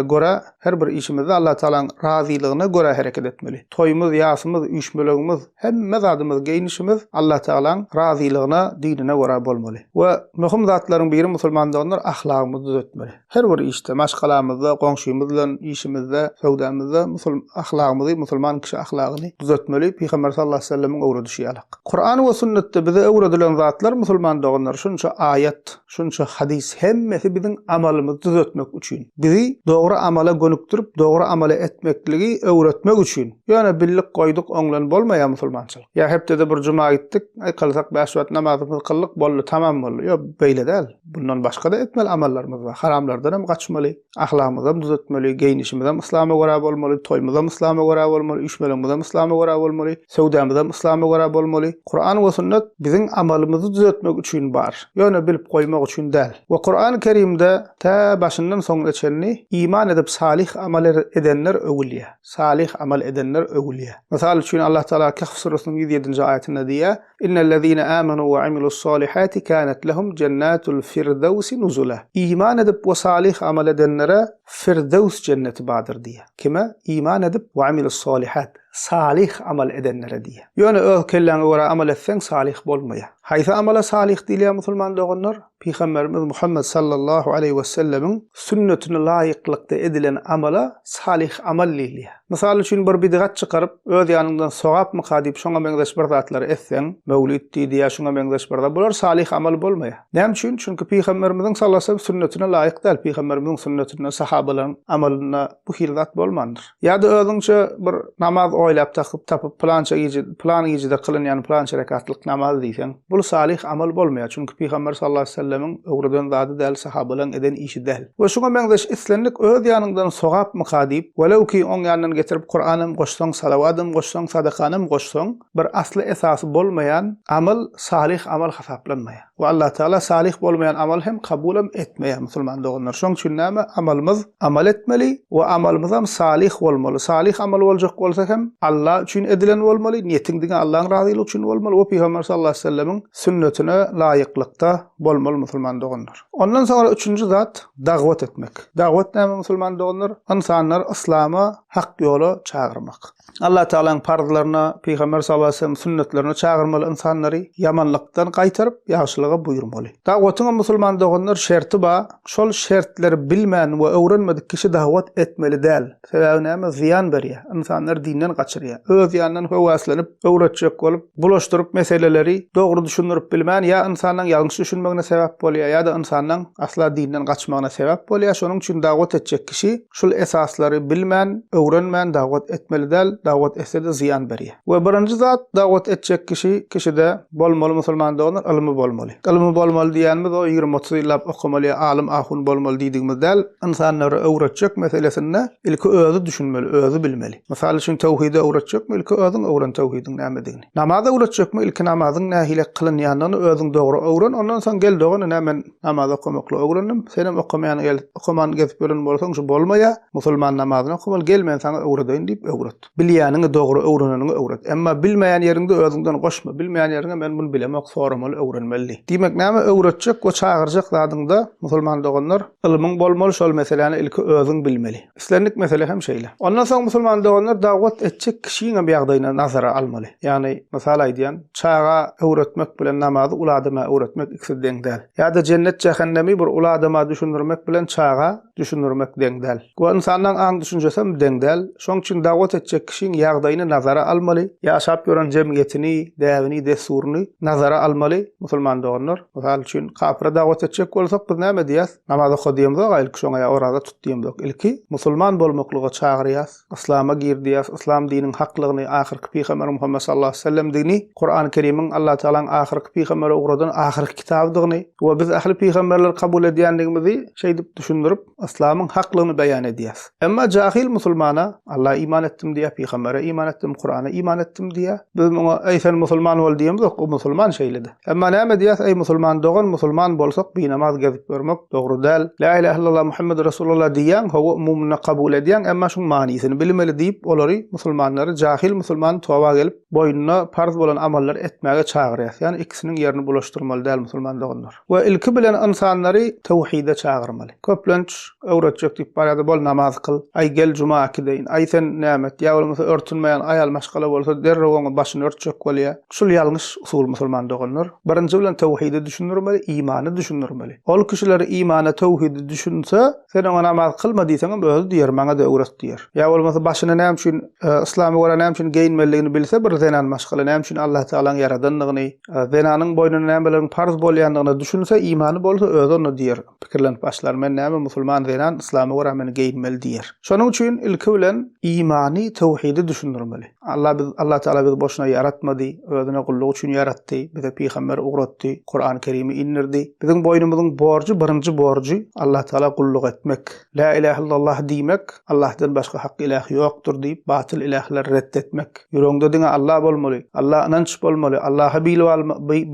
görä, her bir işimizde Allah Tagalaň razylygyna görä hereket etmeli. Toýumyz, ýasymyz, üýşmelegimiz, Hemme zadymyz, geýnişimiz Allatagalaň razylygyna, dinine görä bolmaly. We möhüm zatlaryň biri musulman doganlar ahlagymyzy düzetmeli. Her bir işde, maşgalamyzda, goňşymyz bilen işimizde, söwdamyzda musul ahlagymyzy, musulman kişi ahlagyny düzetmeli, Pygamber sallallahu aleýhi we sellemiň öwredişi ýalak. Kuran we sünnetde bize öwredilen zatlar musulman doganlar şunça aýat, şunça hadys hemmesi biziň amalymyzy düzetmek üçin. Bizi dogry amala gönükdirip, dogry amala etmekligi öwretmek üçin. Ýöne billik goýduk oňlan bolmaýar musulmançylyk. Ýa hepdede bir juma gitdik, aý kylsak bäş wagt namazymyzy kyldyk boldy tamam boldy. Ýok beýle däl. Bundan başga-da etmeli amallarymyz bar. Haramlardan hem gaçmaly, ahlagymyzam düzetmeli, geýnişimizem yslama görä bolmaly, toýumyzam yslama görä bolmaly, üýşmeleňimizem yslama görä bolmaly, söwdamyzam yslama görä bolmaly. Kuran we sünnet biziň amalymyzy düzetmek üçin bar. Ýöne bilip goýmak üçin däl. We Kurany Kerimde tä başyndan soňuna çenli iman edip salyh amal edenler öwülýär. Salyh amal edenler öwülýär. Mysal üçin Allah Tagala Kehf surasynyň 107-nji aýatynda diýýär, Innellezine amenu we amilussolihati kanat lehum jennatul firdewsi nuzula. Iman edip we salyh amal edenlere Firdews jenneti bardyr diýýär. Kime? Iman edip we amilussolihat, salyh amal edenlere diýýär. Ýöne öz kelläňe görä amal etseň salyh bolmaýar. Haýsy amala salyh diýilýär musulman doganlar? Pygamberimiz Muhammet sallallahu aleýhi wesellemiň sünnetine laýyklykda edilen amala salyh amal diýilýär. Mysal üçin bir bidgat çykaryp, öz ýanyňdan sogapmyka diýip şoňa meňzeş bir zatlary etseň, möwlit diýdi ýa şuňa meňzeş bir zat, bular salyh amal bolmaýar. Näme üçin? Çünki Pygamberimiziň sallallahu aleýhi wesellem sünnetine laýyk däl. Pygamberimiziň sünnetinde, sahabalaryň amalynda bu hili zat bolmandyr. Ýa-da özüňçe bir namaz oýlap takyp tapyp pylança gije pylan gijede kylynýan pylança rekatlyk namaz diýseň, bul salyh amal bolmaýar, çünki Pygamber sallallahu aleýhi we sellemiň öwreden zady däl, sahabalaryň eden işi däl. We şuňa meňzeş islendik öz ýanyňdan sogapmyka diýip, welew ki oň ýanyndan getirip Kuranam goşsaň, salawadam goşsaň, sadakanam goşsaň, bir asly esasy bolmaýan amal salyh amal hasaplanmaýar. We Allatagala salyh bolmaýan amal hem kabulam etmeýär musulman doganlar. Şoň üçin näme amalymyz amal etmeli we amalymyzam salyh bolmaly. Salyh amal boljak bolsa hem Alla üçin edilen bolmaly, niýetiň diňe Allaň razylygy üçin bolmaly we Pygamber sallallahu aleýhi we sellemiň sünnetine laýyklykda bolmaly musulman doganlar. Ondan soňra üçünji zat dagwat etmek. Dagwat näme musulman doganlar? Ynsanlary yslama, hak ýola çagyrmak. Allah Tagalaň parzlaryna, Pygamber sallallahu aleýhi we sellem sünnetlerine çagyrmaly ynsanlary ýamanlykdan gaýtaryp, ýagşylyga buýurmaly. Dagwatyňam musulman doganlar şerti ba, şol şertleri bilmän we öwrenmedik kişi dagwat etmeli däl. Sebäbi näme zyýan berýär, ynsanlary dinden gaçyrýar. Öz ýanyndan höwäslenip, öwretjek bolup, bulaşdyryp meseleleri dogry düşündirip bilmän ýa ynsanlaň ýalňyş düşünmegine sebäp bolýar, ýa-da ynsanlaň asla dinden gaçmagyna sebäp bolýar. Şonuň üçin dagwat etjek kişi şul esaslary bilmän, öwrenmän. Öwrenmän dawat etmeli däl, dawat etse-de zyýan berýär. We birinji zat dawat etjek kişi kişide bolmaly musulman doganlar ylmy bolmaly. Ylmy bolmaly diýýänimiz o 20-30 ýyllap okamaly ýa alym ahun bolmaly diýdigimiz däl. Ynsanlara öwretjek meselesinde ilki özi düşünmeli, özi bilmeli. Mysal üçin töwhidi öwretjekmi ilki özüň öwren töwhidiň nämedigini. Namaz öwretjekmi ilki namazyň nähili kylynýandygyny özüň dogry öwren ondan soň gel dogan ine men namaz okamaklygy öwrendim senem okamaýan gel okaman gezip ýören bolsaň şu bolmaýa musulman namazyny okamaly gel men saňa öwredeýin diýip öwret. Bilýäniňi dogry öwreneniňi öwret. Emma bilmeýän ýeriňde özüňden goşma. Bilmeýän ýeriňe men muny bilemok soramaly öwrenmeli diý. Diýmek näme öwretjek we çagyrjak zadyňda musulman doganlar ylmyň bolmaly şol meseläni ilki özüň bilmeli. Islendik mesele hem şeýle. Ondan soň musulman doganlar dawat etjek kişiňem ýagdaýyny nazara almaly. Ýagny mysal aýdýan çaga öwretmek bilen namazy uly adama öwretmek ikisi deň däl. Ýa-da jennet jähennemi bir uly adama düşündirmek bilen çaga düşündirmek deň däl. We ynsanlaň aň-düşünjesem deň däl. Şoň üçin dawat etjek kişiň ýagdaýyny nazara almaly, ýaşap ýören jemgyýetini, däbini, dessuryny nazara almaly, musulman doganlar. Mysal üçin, kapyra dawat etjek bolsak, biz näme diýýäs? Namaz oka diýemzok-a ilki şoňa ýa oraza tut diýemzok. Ilki musulman bolmaklyga çagyrýas. Yslama gir diýýäs, yslam diniň haklygyny, ahyrky pygamber Muhammet sallallahu aleýhi we sellemdigini, Kurany Kerimiň Allah Tagalaň ahyrky pygambere ugradan ahyrky kitabydygyny we biz ähli pygamberleri kabul edýändigimizi şeýdip düşündirip, yslamyň haklygyny beýan edýäs. Emma jahyl musulmana, Alla iman etdim diýýär, pygambere iman etdim, Kurana iman etdim diýýär. Biz muňa, Eý sen musulman bol diýemzok, o musulman şeýle-de. Emma näme diýýäs, eý musulman dogan, musulman bolsak binamaz gezip ýörmek dogry däl. Lä ilähe illallah Muhammedur Resulullah diýýäň, hawa umumynda kabul edýäň, emma şuň manysyny bilmeli diýip olary, musulmanlary, jahyl musulmany toba gelip, boýnuna parz bolan amallary etmäge çagyrýas. Ýagny ikisiniň ýerini bulaşdyrmaly däl musulman doganlar. We ilki bilen ynsanlary töwhide çagyrmaly. Köplenç öwretjek diýip barýarda bol namaz kyl, aý gel juma äkideýin, aý sen näme et, ýa bolmasa örtünmeýän aýal maşgala bolsa derrew oňa başyny örtjek bolýar. Şul ýalňyş usul musulman doganlar. Birinji bilen töwhidi düşündirmeli, imany düşündirmeli. Ol kişiler imana töwhidi düşünse, sen oňa namaz kylma diýseňem özi diýer, maňa-da öwret diýer. Ýa bolmasa başyny näme üçin yslama görä näme üçin geýinmelidigini bilse bir zenan maşgala näme üçin Allah Tagalaň ýaradandygyny, zenanyň boýnuna nämeleriň parz bolýandygyna düşünse, imany bolsa özi onda diýer, pikirlenip başlar, men näme musulman zenan yslama görä men geýinmeli diýer. Şonuň üçin ilki bilen imany, töwhidi düşündirmeli. Allah biz Allah Teala bizi boşuna ýaratmady, özüne gulluk üçin ýaratdy, bize pygamber ugratdy, Kurany Kerimi indirdi. Biziň boýnumyzyň borjy, birinji borjy Allah Teala gulluk etmek. La ilahe illallah diýmek, Allahdan başga hak ilah ýokdur diýip, batyl ilahleri ret etmek. Ýüregiňde diňe Allah bolmaly, Allaha ynanç bolmaly, Allaha bil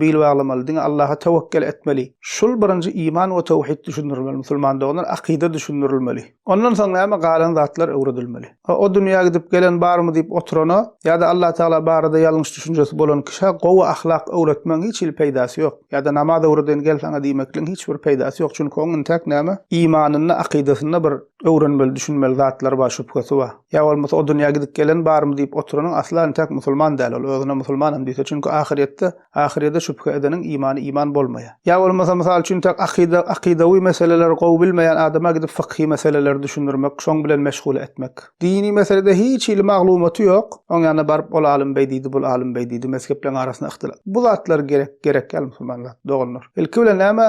bil baglamaly, diňe Allaha töwekgel etmeli. Şul birinji iman we töwhid düşündirilmeli musulman doganlar, akyda düşündirilmeli. Ondan soň näme galan zatlar öwredilmeli. O dünýä gidip gelen barmy diýip oturana ýa-da Allah Tagala barada ýalňyş düşünjesi bolan kişä gowy ahlak öwretmegiň hiç hili peýdasy ýok. Ýa-da namaz öwredeýin gel saňa diýmekligiň hiç bir peýdasy ýok. Çünki oň intäk näme imanynda akydasynda bir öwrenmeli düşünmeli zatlary bar şübhesi bar. Ýa bolmasa o dünýä gidip gelen barmy diýip oturanyň asla intäk musulman däl ol özüne musulmanam diýse çünki ahyrýetde Ahyrýede şübhe edeniň imany iman bolmaýar. Ýa bolmasa mysal üçin tek akyda, akydawy meseleleri gowy bilmeýän adama gidip fykhy meseleleri düşündirmek, şoň bilen meşgul etmek. Dini meselede hiç hili maglumaty ýok, oň ýanyna baryp ol alym beý diýdi, bul alym beý diýdi, mezhepleň arasynda yhtylaf. Bu zatlar gerek, gerek däl musulmanlar, doganlar. Ilki bilen näme,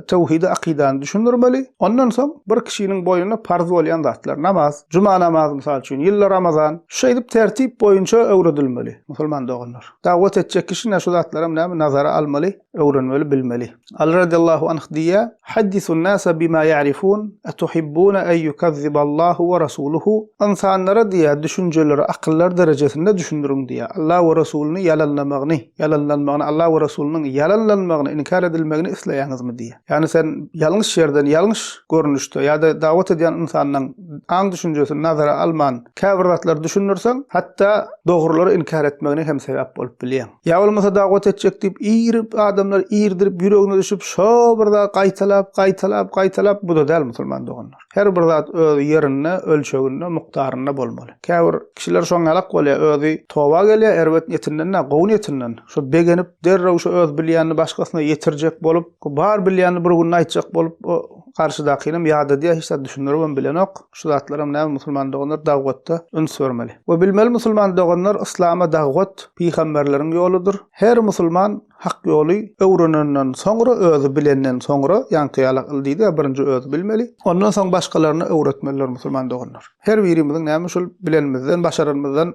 töwhidi akydany düşündirmeli, ondan soň bir kişiniň boýnuna parz bolýan zatlar, namaz, juma namazy mysal üçin, ýylda ramazan, şeýdip tertip boýunça öwredilmeli, musulman doganlar. Dawat etjek kişi şu zatlaram näme nazara almaly, öwrenmeli, bilmeli. Aly radiyallahu anh diýýär, Haddisun nasa bima ya'rifun, atuhibbuna en yukazziballahu we rasuluhu. Ynsanlara diýýär, düşünjeleri akyllar derejesinde düşündiriň diýýär. Allah we Resulyny ýalanlamagyny, ýalanlanmagyny, Allah we Resulynyň ýalanlanmagyny, inkär edilmegini isleýäňizmi diýýär. Ýagny sen ýalňyş ýerden, ýalňyş görnüşde ýa-da dawat edýän ynsanyň aň-düşünjesini nazara alman käbir zatlary düşündirseň, hatda dogrulary inkär etmegine hem sebäp bolup bilýäň. Ýa bolmasa dawat etjek diýip irip adamlary irdirip ýüregine düşüp şo bir zat gaýtalap, gaýtalap, gaýtalap bu-da däl musulman doganlar. Her bir zat öz ýerinde, ölçeginde, mukdarynda bolmaly. Käbir kişiler şoň ýalak bolýar, özi toba gelýär erbet niýetinden däl, gowy niýetinden. Şo begenip derrew şo öz bilýänini başgasyna ýetirjek bolup, bar bilýänini bir günde aýtjak bolup, o garşydakynam ýadadýar, hiç zat düşündiribem bilenok. Şu zatlaram näme musulman doganlar dagwatda üns bermeli. We bilmeli musulman doganlar yslama dagwat pygamberleriň ýoludyr. Her musulman. Hak ýoly öwrenenden soňra, özi bilenden soňra, ýaňky ýalak yl diýdi-ä, birinji özi bilmeli. Ondan soň başgalaryna öwretmelidir musulman doganlar. Her birimiziň näme şol bilenimizden, başaranymyzdan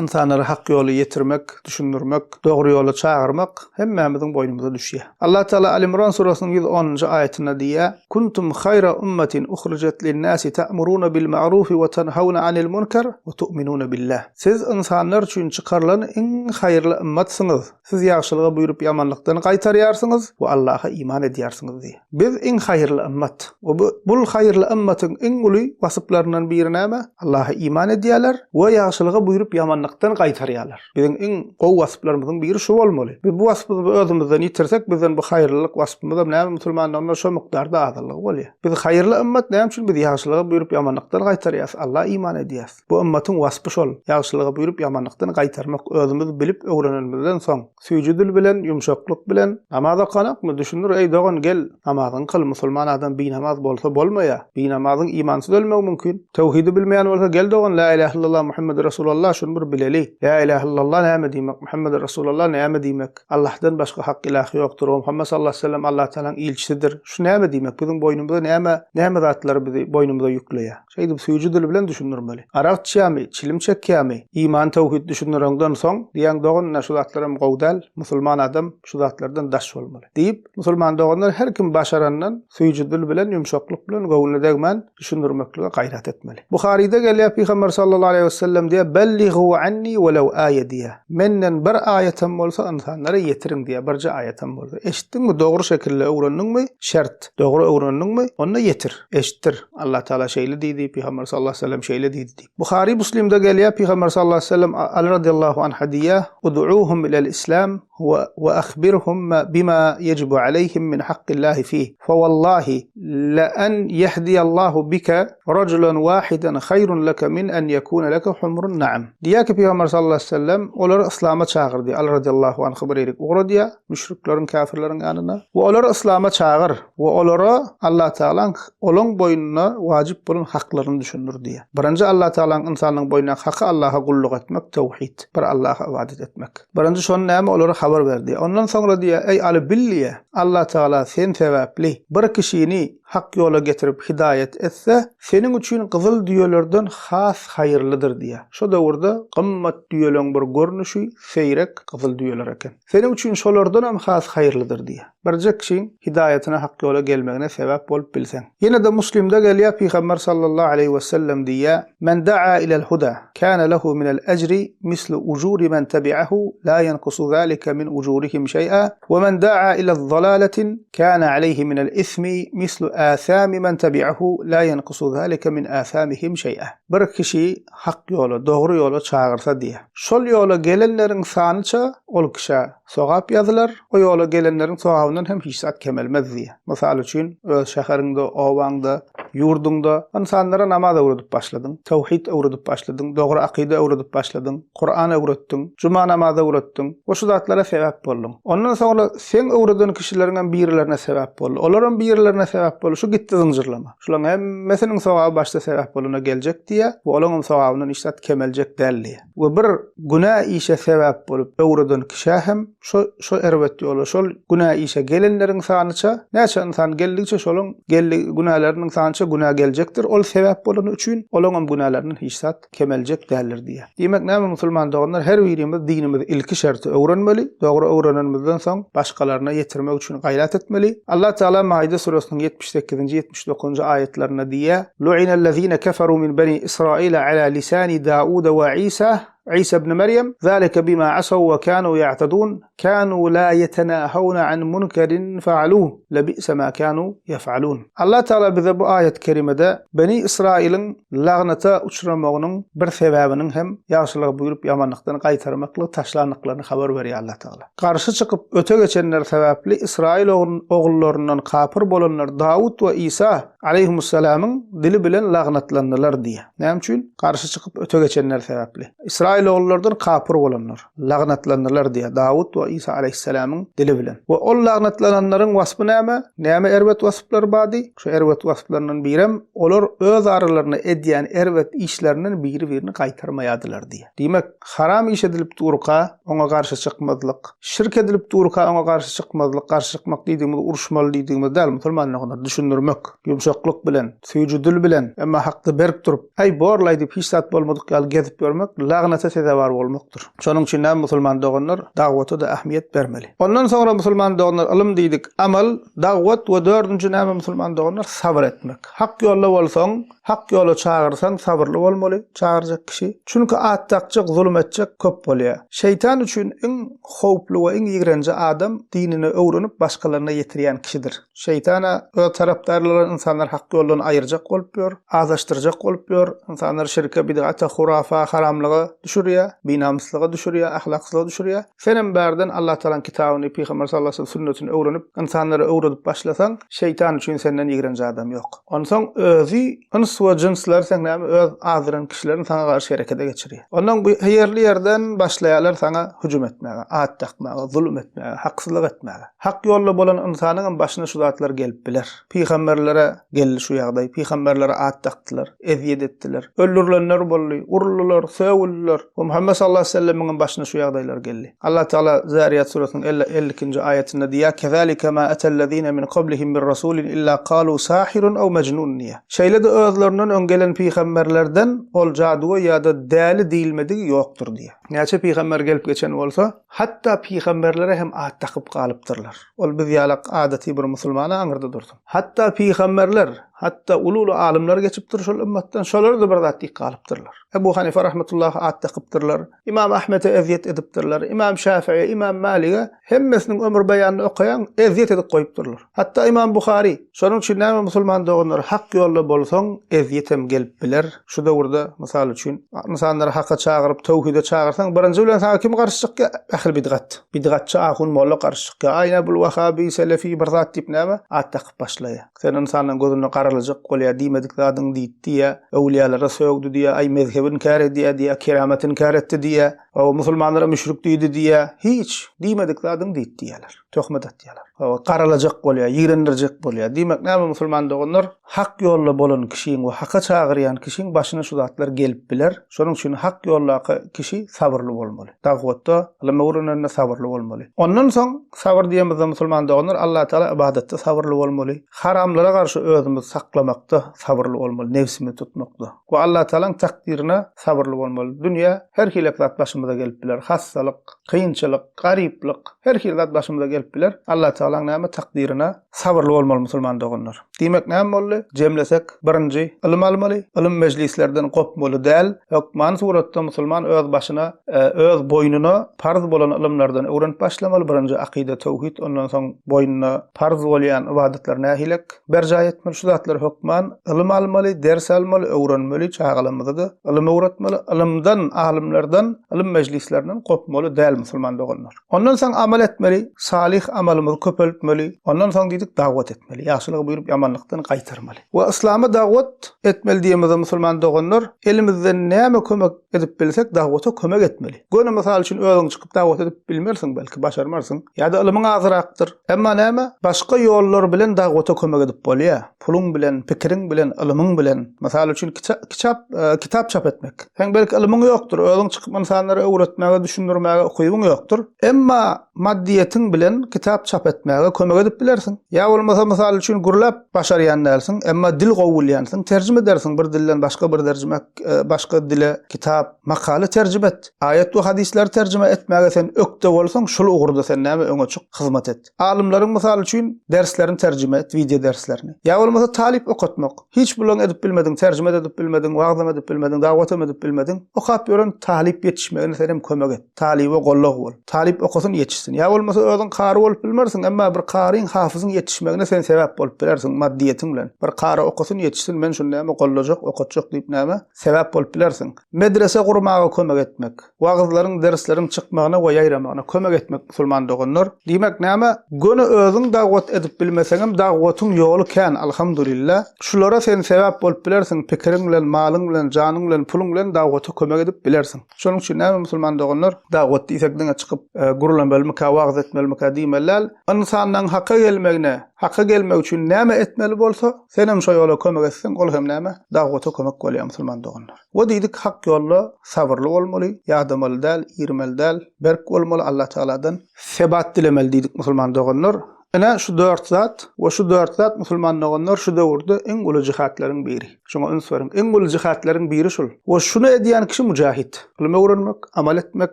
ynsanlara hak ýoly ýetirmek, düşündirmek, dogry ýola çagyrmak hemmämiziň boýnumyza düşýär. Allah Tagala Al-Imran surasynyň 110-njy aýatynda diýýär, Kuntum haýra ummatin uhrijat lin-nasi ta'muruna bil-ma'rufi we tanhauna anil munkar we tu'minuna billah. Siz ynsanlar üçin çykarylan iň haýyrly ymmatsyňyz. Siz ýagşylyga buýrup ýamanlykdan gaýtarýarsyňyz we Allaha iman edýärsiňiz diýýär. Biz iň haýyrly ymmat. We bu bul haýyrly ymmatyň iň uly wasyplaryndan biri näme? Allaha iman edýärler we ýagşylyga buýrup ýamanlykdan gaýtarýarlar. Biziň iň gowy wasyplarymyzyň biri şu bolmaly. Biz bu waspymyzy özümizden ýitirsek bizden bu haýyrlylyk waspymyzam näme musulmanlygynda şo mukdarda azallygy bolýar. Biz haýyrly ymmat näme üçin biz ýagşylyga buýrup ýamanlykdan gaýtarýas Allaha iman edýäs. Bu ymmatyň waspy şol, ýagşylyga buýrup ýamanlykdan gaýtarmak, özümiz bilip öwrenenimizden soň, süýji dil bilen, ýumşaklyk bilen, namaz okanokmy, düşündir, eý dogan gel, namazyňy kyl, musulman adam binamaz bolsa bolmaýar, binamazyň imansyz ölmegi mümkin, töwhidi bilmeýän bolsa gel dogan lä ilähe illallah Muhammedi Resulallah şuny bir bileli, lä ilähe illallah näme diýmek, Muhammedi Resulallah näme diýmek, Allahdan başga hak ilah ýokdur we Muhammet sallallahu aleýhi we sellem Allah Tagalaň ilçisidir, şu näme diýmek, biziň boýnumyza näme, näme zatlary bizi boýnumyza ýükleýär. Şeýdip süýji dil bilen düşündirmeli. Arak içýämi, çilim çekýämi, iman töwhid düşündireňden soň, diýýäň dogan ine şu zatlaram gowy däl, musulman adam şu zatlardan daş bolmaly. Diýip, musulman doganlar her kim başarandan süýji dil bilen, ýumşaklyk bilen, göwnüne degmän düşündirmeklige gaýrat etmeli. Buharyda gelýär Pygamber sallallahu aleýhi wesellem diýýär, Belligu anni welew aýe diýýär. Menden bir aýatam bolsa ynsanlara ýetiriň diýýär, birje aýatam bolsa. Eşitdiňmi, dogry şekilde öwrendiňmi, şert, dogry öwrendiňmi, onda ýetir, eşitdir. Allah Teala şeýle diýdi, Pygamber sallallahu aleyhi ve sellem şeýle diýdi diýip. Buhary Muslimde gelýär, Pygamber sallallahu aleyhi ve sellem Ali radiyallahu anha diýýär, Ud'uhum ilel islam we we akhbirhum bima yecibu aleyhim min hakkillahi fih. Fe wallahi la en yehdiyallahu bike rajulan wahidan hayrun leke min en yekune leke humrun na'am. Diýýär ki Pygamber sallallahu aleyhi ve sellem olary islama çagyr diýýär. Ali radiyallahu anha bir ýerik ugradýar müşrikleriň, käfirleriň ýanyna we olary islama çagyr. We olara Allah Tagalaň olaň boýnuna wajyp bolan haklaryny düşündir diýýär. Birinji Allah Tagalaň ynsanyň boýnundaky haky Allaha gulluk etmek, töwhid, bir Allaha ybadat etmek. Birinji şony näme olara habar ber diýýär. Ondan soňra diýýär, eý Aly bil diýýär, Allah Tagala sen sebäpli bir kişini hak ýola getirip hidaýat etse, seniň üçin gyzyl düýelerden has haýyrlydyr diýýär. Şo döwürde gymmat düýeleň bir görnüşi seýrek gyzyl düýeler eken. Seniň üçin şolardanam has haýyrlydyr diýýär. Birje kişiň hidaýatyna hak ýola gelmegine sebäp bolup bilseň. Ýene-de Muslimde gelýär Pygamber sallallahu aleýhi we sellem diýýär, Men daa ilel huda, kana lehu minel ejri mislu ujuri men tebi'ahu la ýenkusu zalika min ujurihim şeý'a, we men daa ilel zalaletin kana aleýhi minel ismi mislu athami men tebi'ahu la ýenkusu zalika min athamihim şeý'a. Bir kişi hak ýola, dogry ýola çagyrsa diýýär. Şol ýola gelenleriň sanyça ol kişä sogap ýazylar, o ýola gelenleriň sogabyndan hem hiç zat kemelmez diýýär. Mysal üçin, öz şäheriňde, obaňda, ýurduňda ynsanlara namaz öwredip başladyň, töwhid öwredip başladyň, dogry akyda öwredip başladyň, Kuran öwretdiň, juma namazy öwretdiň we şu zatlara sebäp bolduň. Ondan soňra seň öwreden kişileriňem birilerine sebäp boldy, olaram birilerine sebäp boldy, şu gitdi zynjyrlama. Şularyň hemmesiniň sogaby başda sebäp bolana geljek diýýär we olaňam sogabyndan hiç zat kemeljek däl diýýär. We bir günä işe sebäp bolup öwreden kişä hem şo şo erbet ýola şol günä işe gelenleriň sanyça näçe ynsan geldigiçe şolaň geldi günäleriniň sanyça günä geljekdir ol sebäp bolany üçin olaňam günälerinden hiç zat kemeljek däldir diýýär. Diýmek näme musulman doganlar her birimiz dinimizi ilki şerti öwrenmeli, dogry öwrenenimizden soň başgalaryna ýetirmek üçin gaýrat etmeli. Allah Teala Maide süresiniň 78-nji 79-njy aýatlarynda diýýär, Lu'inellezine keferu min beni Israila ala lisani Dauda we Isa, Isa ibn Meryem, zalike bima asaw we kanu ya'tadun, kanu la yetenahawna an munkerin fa'aluh, lebi'se ma kanu yef'alun. Allah Teala bize bu aýat kerimede Beni Israiliň lagnata uçramagynyň bir sebäbiniň hem ýagşylygy buýrup ýamanlykdan gaýtarmaklygy taşlandyklaryny habar berýär Allah Teala. Garşy çykyp öte geçenler sebäpli Israil ogullaryndan kapyr bolanlar Dawut we Isa aleýhimussalamyň dili bilen lagnatlandylar diýýär. Näme üçin? Garşy çykyp öte geçenler sebäpli. Ysraýylogullardan kapyr bolanlar, lagnatlandylar diýýär Dawut we Isa aleýhissalamyň dili bilen. We ol lagnatlananlaryň waspy näme? Näme erbet wasplary bardy? Şu erbet wasplaryndan birem, olar öz aralarynda edýän erbet işlerinden biri-birini gaýtarmaýardylar diýýär. Diýmek, haram iş edilip durka, oňa garşy çykmazlyk, şirk edilip durka oňa garşy çykmazlyk, garşy çykmak diýdigimiz uruşmaly diýdigimiz däl, musulman doganlar, düşündirmek, ýumşaklyk bilen, süýji dil bilen, emma hakda berk durup, Äý, bor-laý diýip hiç zat bolmadyk ýaly gezip ýörmek lagnata sezewar bolmakdyr. Şonuň üçin näme musulman doganlar, dagwata-da ähmiýet bermeli. Ondan soňra musulman doganlar ylym diýdik, amal, dagwat we dördünji näme musulman doganlar, sabyr etmek. Hak ýolda bolsaň, Hak ýola çagyrsaň sabyrly bolmaly çagyrjak kişi. Çünki at dakjak, zulum etjek köp bolýar. Şeýtan üçin iň howply we iň ýigrenji adam dinini öwrenip başgalaryna ýetirýän kişidir. Şeýtana öz tarapdarlary bolan ynsanlary hak ýoldan aýyrjak bolup ýör, azaşdyrjak bolup ýör, ynsanlary şirke, bidgata, hurafa, haramlyga düşürýär, binamyslyga düşürýär, ahlaksyzlyga düşürýär. Senem bärden Allatagalaň kitabyny, Pygamber sallallahu aleyhi ve sellem sünnetini öwrenip, ynsanlara öwredip başlasaň, şeýtan üçin senden ýigrenji adam ýok. Onsoň özi yns we jynslar seň näme öz azdyran kişilerini saňa garşy herekete geçirýär. Onnoň bu ýerli ýerden başlaýarlar saňa hüjüm etmäge, at dakmaga, zulum etmäge, haksyzlyk etmäge. Hak ýolda bolan ynsanyňam başyna şu zatlar gelip biler. Pygamberlere geldi şu ýagdaý, pygamberlere at dakdylar, ezýet etdiler. Öldürilenler boldy, uruldylar, sögüldiler. We Muhammet sallallahu aleýhi we sellemiňem başyna şu ýagdaýlar geldi. Allah Tagala Zariýat süresiniň 52-nji aýatynda diýýär, Kezalike ma atellezine min qablihim min rasulin illa kalu sahirun aw mejnun diýýär. Şeýle-de özlerinden öň gelen pygamberlerden ol jadygöý ýa-da däli diýilmedigi ýokdur diýýär. Näçe pygamber gelip geçen bolsa, hatda pygamberlere hem at dakyp galypdyrlar. Ol biz ýalak adaty bir musulmana aňyrda dursun. Hatda pygamberler, hatda uly-uly alymlar geçipdir şol ymmatdan, şolara-da bir zat diýip galypdyrlar. Ebu Hanife rahmetullahi at dakypdyrlar. Imam Ahmete ezýet edipdirler. Imam Şafiýe, Imam Malige hemmesiniň ömür beýanyny okaýaň, ezýet edip goýupdyrlar. Hatda Imam Buhary. Şonuň üçin näme musulman doganlar hak ýolda bolsaň ezýetem gelip biler. Şu döwürde mysal üçin ynsanlary haka çagyryp töwhide çagyrsaň birinji bilen saňa kim garşy çykýar? Ähli bidgat. Bidgatçy ahun molla garşy çykýar. Aýna bul wahabi, selefi bir zat diýip näme at dakyp başlaýar. Sen ynsanlaryň gözünde garalajak bolýar, diýmedik zadyňy diýdi diýýär, öwlüýalara sögdi diýýär, aý mezhebi inkär edýär diýýär, keramaty inkär etdi diýýär, hawa musulmanlara müşrik diýdi diýýär, hiç diýmedik zadyňy diýdi diýýärler, töhmet atýarlar. Hawa garalajak bolýar, ýigrendirjek bolýar. Diýmek näme musulman doganlar, hak ýolda bolan kişiň we haka çagyrýan kişiň başyna şu zatlar gelip biler. Şonuň üçin hak ýoldaky kişi sabyrly bolmaly. Dagwatda, ylym öwrenende sabyrly bolmaly. Ondan soň sabyr diýemizde musulman doganlar Allatagala ybadatda sabyrly bolmaly. Haramlara garşy özümizi saklamakda sabyrly bolmaly, nebsimizi tutmakda. We Allatagalaň takdyryna sabyrly bolmaly. Dünýä her hili zat başymyza gelip biler. Hassalyk, kynçylyk, garyplyk, her hili zat başymyza gelip biler. Allatagalaň näme takdyryna sabyrly bolmaly musulman doganlar. Diýmek näme boldy? Jemlesek, birinji, ylym almaly, ylym mejlislerden gopmaly däl, hökmany suratda musulman öz başyna, öz boýnuna parz bolan ylymlardan öwrenip başlamaly, birinji akyda, töwhid, ondan soň boýnuna parz bolýan ybadatlary nähilek berjaý etmeli, şu zatlary hökman ylym almaly, ders almaly, öwrenmeli, çagalarymyza-da ylym öwretmeli, ylymdan, alymlardan, ylym mejlislerinden gopmaly däl musulman doganlar. Ondan soň amal etmeli, salyh amalymyzy köpeltmeli, ondan soň diýdik dagwat etmeli, ýagşylygy buýrup ýamanlykdan gaýtarmaly. We yslama dagwat etmeli diýemizde musulman doganlar, elimizden näme kömek edip bilsek dagwata kömek etmeli. Göni mysal üçin özüň çykyp dagwat edip bilmersiň belki, başarmarsyň, ýa-da ylymyň azyrakdyr. Emma näme, başga ýollar bilen dagwata kömek edip bolýar. Puluň bilen, pikiriň bilen, ylymyň bilen. Mysal üçin kiçap, kitap çap etmek. Seň belki ylmyň ýokdur, özüň çykyp ynsanlara öwretmäge, düşündirmäge ukybyň ýokdur. Emma maddyýetiň bilen kitap çap etmäge kömek edip bilersiň. Ýa bolmasa mysal üçin gürläp başarýan dälsiň, emma dil gowy bilýänsiň, terjime edersiň bir dilden başga bir terjime, başga dile kitap, makala terjime et. Aýat we hadyslary terjime etmäge sen ökde bolsaň, şul ugurda sen näme öňe çyk, hyzmat et. Alymlaryň mysal üçin derslerini terjime et, wideo derslerini. Ýa bolmasa talyp okatmak. Hiç bulaň edip bilmediň, terjime-de edip bilmediň, wagzam edip bilmediň, dagwatam edip bilmediň. Okap ýören talyp ýetişmegine senem kömek et. Talyba gollag bol. Talyp okasyn, ýetişsin. ýetişsin. Ýa bolmasa özüň kary bolup bilmersiň, emma bir karyň, hafyzyň ýetişmegine sen sebäp bolup bilersiň maddyýetiň bilen. Bir kary okasyn, ýetişsin, men şuny näme gollajak, okatjak diýip näme sebäp bolup bilersiň. Medrese gurmaga kömek etmek. Wagyzlaryň, dersleriň çykmagyna we ýaýramagyna kömek etmek musulman doganlar. Diýmek näme, göni özüň dagwat edip bilmeseňem dagwatyň ýoly kän alhamdulillah. Şulara sen sebäp bolup bilersiň pikiriň bilen, malyň bilen, janyň bilen, puluň bilen dagwata kömek edip bilersiň. Şonuň üçin näme musulman doganlar, dagwat diýsek diňe çykyp gürlemelimikä, wagyz etmelimikä diýmeli däl. Ynsanlaň haka gelmegine, haka gelmek üçin näme etmeli bolsa, senem şo ýola kömek etseň ol hem näme, dagwata kömek bolýar musulman doganlar. We diýdik hak ýolda sabyrly bolmaly, ýadamaly däl, irmeli däl, berk bolmaly Allah Tagaladan sebat dilemeli diýdik musulman doganlar. Ine şu dört zat we şu dört zat musulman doganlar şu döwürde iň uly jihatlaryň biri. Şuňa üns beriň. Iň uly jihatlaryň biri şul. We şuny edýän kişi mujahit. Ylym öwrenmek, amal etmek,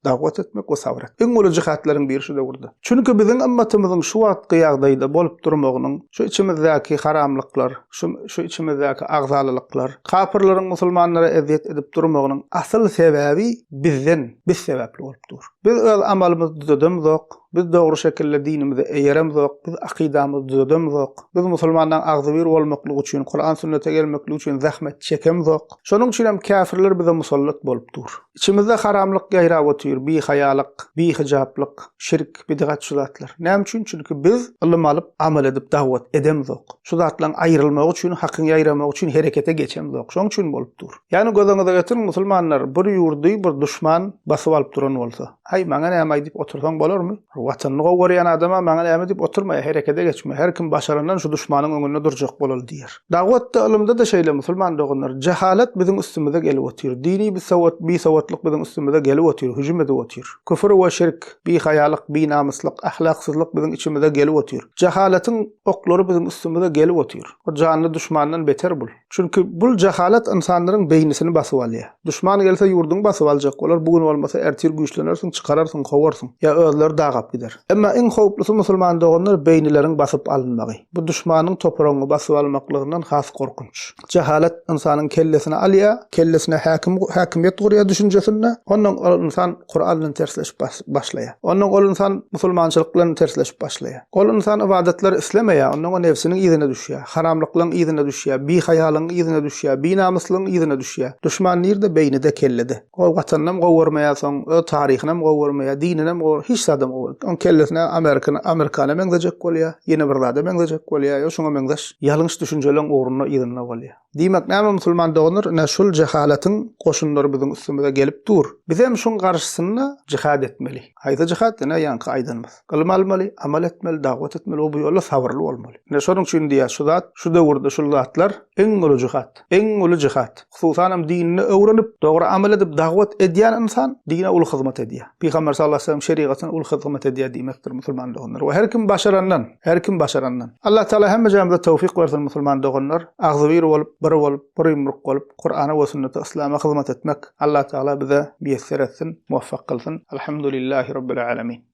dagwat etmek we sabyr etmek. Iň uly jihatlaryň biri şu döwürde. Çünki biziň ymmatymyzyň şu wagtky ýagdaýda bolup durmagynyň şu içimizdäki haramlyklar, Şu şu içimizdäki agzalalyklar, kapyrlaryň musulmanlara ezýet edip durmagynyň asyl sebäbi bizden, biz sebäpli bolup dur. Biz öz amalymyzy düzedemzok, biz dogry şekilde dinimize eýeremzok, biz akydamyzy düzedemzok, biz musulmanlaryň agzybir bolmaklygy üçin, Kuran sünnete gelmekligi üçin zähmet çekemzok. Şonuň üçin hem käfirler bize musallat bolup dur. Içimizde haramlyk ýaýrap otyr, bihaýalyk, bihyjaplyk, şirk, bidgat şu zatlar. Näme üçin? Çünki biz ylym alyp, amal edip dawat edemzok. Şu zatlaryň aýrylmagy üçin, hakyň ýaýramagy üçin herekete geçemzok. Şoň üçin bolup dur. Ýagny göz öňüňize getiriň, musulmanlar bir ýurdy bir duşman basyp alyp duran bolsa. Haý, maňa näme-aý diýip otursaň bolarmy? Watanyny gowy görýän adam-a maňa näme diýip oturmaýar, herekete geçmeýär. Her kim başarandan şu duşmanyň öňünde durjak bolaly diýer. Dawatda, ylymda-da şeýle musulman doganlar. Jehalet biziň üstümize gelip otyr. Dini bisowat, bisowatlyk biziň üstümize gelip otyr, hüjüm edip otyr. Küfür we şirk, bihaýalyk, binamyslyk, ahlaksyzlyk biziň içimize gelip otyr. Jehaletiň oklary biziň üstümize gelip otyr. O janly duşmandan beter bul. Çünki bul jehalet ynsanlaryň beýnisini basyp alýar. Duşman gelse ýurduňy basyp aljak bolar, bu gün bolmasa ertir güýçlenersiň, çykararsyň, kowarsyň. Ýa özleri dagap gider. Emma iň howplusy musulman doganlar beýnileriň basyp alynmagy. Bu duşmanyň topragyňy basyp almaklygyndan has gorkunç. Jehalet ynsanyň kellesini alýar, kellesine häkim häkimiýet gurýar düşünjesinde, ondan ol ynsan Kuran bilen tersleşip başlaýar. Ondan ol ynsan musulmançylyk bilen tersleşip başlaýar. Ol ynsan ybadatlary islemeýär, ondan o nebsiniň yzyna düşýär, haramlyklaryň yzyna düşýär, bihaýalygyň yzyna düşýär, binamyslygyň yzyna düşýär. Duşman nirde? Beýnide, kellede. Ol watanynam gowy görmeýär soň, öz taryhynam gowy görmeýär, dininem gowy, hiç zadam gowy. Oň kellesine Amerikany, Amerikana meňzejek bolýar, ýene bir zada meňzejek bolýar, ýa şuňa meňzeş ýalňyş düşünjeleň ugrunda yzynda bolýar. Diýmek näme musulman doganlar, ine şul jehalatyň goşunlary biziň üstümize gelip dur. Bizem şuň garşysynda jihad etmeli. Haýsy jihad? Ine ýaňky aýdanymyz. Ylym almaly, amal etmeli, dagwat etmeli we bu ýolda sabyrly bolmaly. Ine şonuň üçin diýýäs şu zat, şu döwürde şul zatlar iň uly jihad. Iň uly jihad. Hususanam dinini öwrenip, dogry amal edip dagwat edýän ynsan dine uly hyzmat edýär. Pygamber sallallahu aleyhi ve sellem şerigatyna uly hyzmat edýär diýmekdir musulman doganlar. We her kim başarandan, her kim başarandan. Allah Taala hemmejämize towfyk bersin musulman doganlar. Agzybir bolup, bir bolup, bir ýumruk bolup, Kurana we sünnete, yslama hyzmat etmek Allah Taala bize miýesser etsin, muwaffak kylsyn. Alhamdulillahi Rabbil Alemin.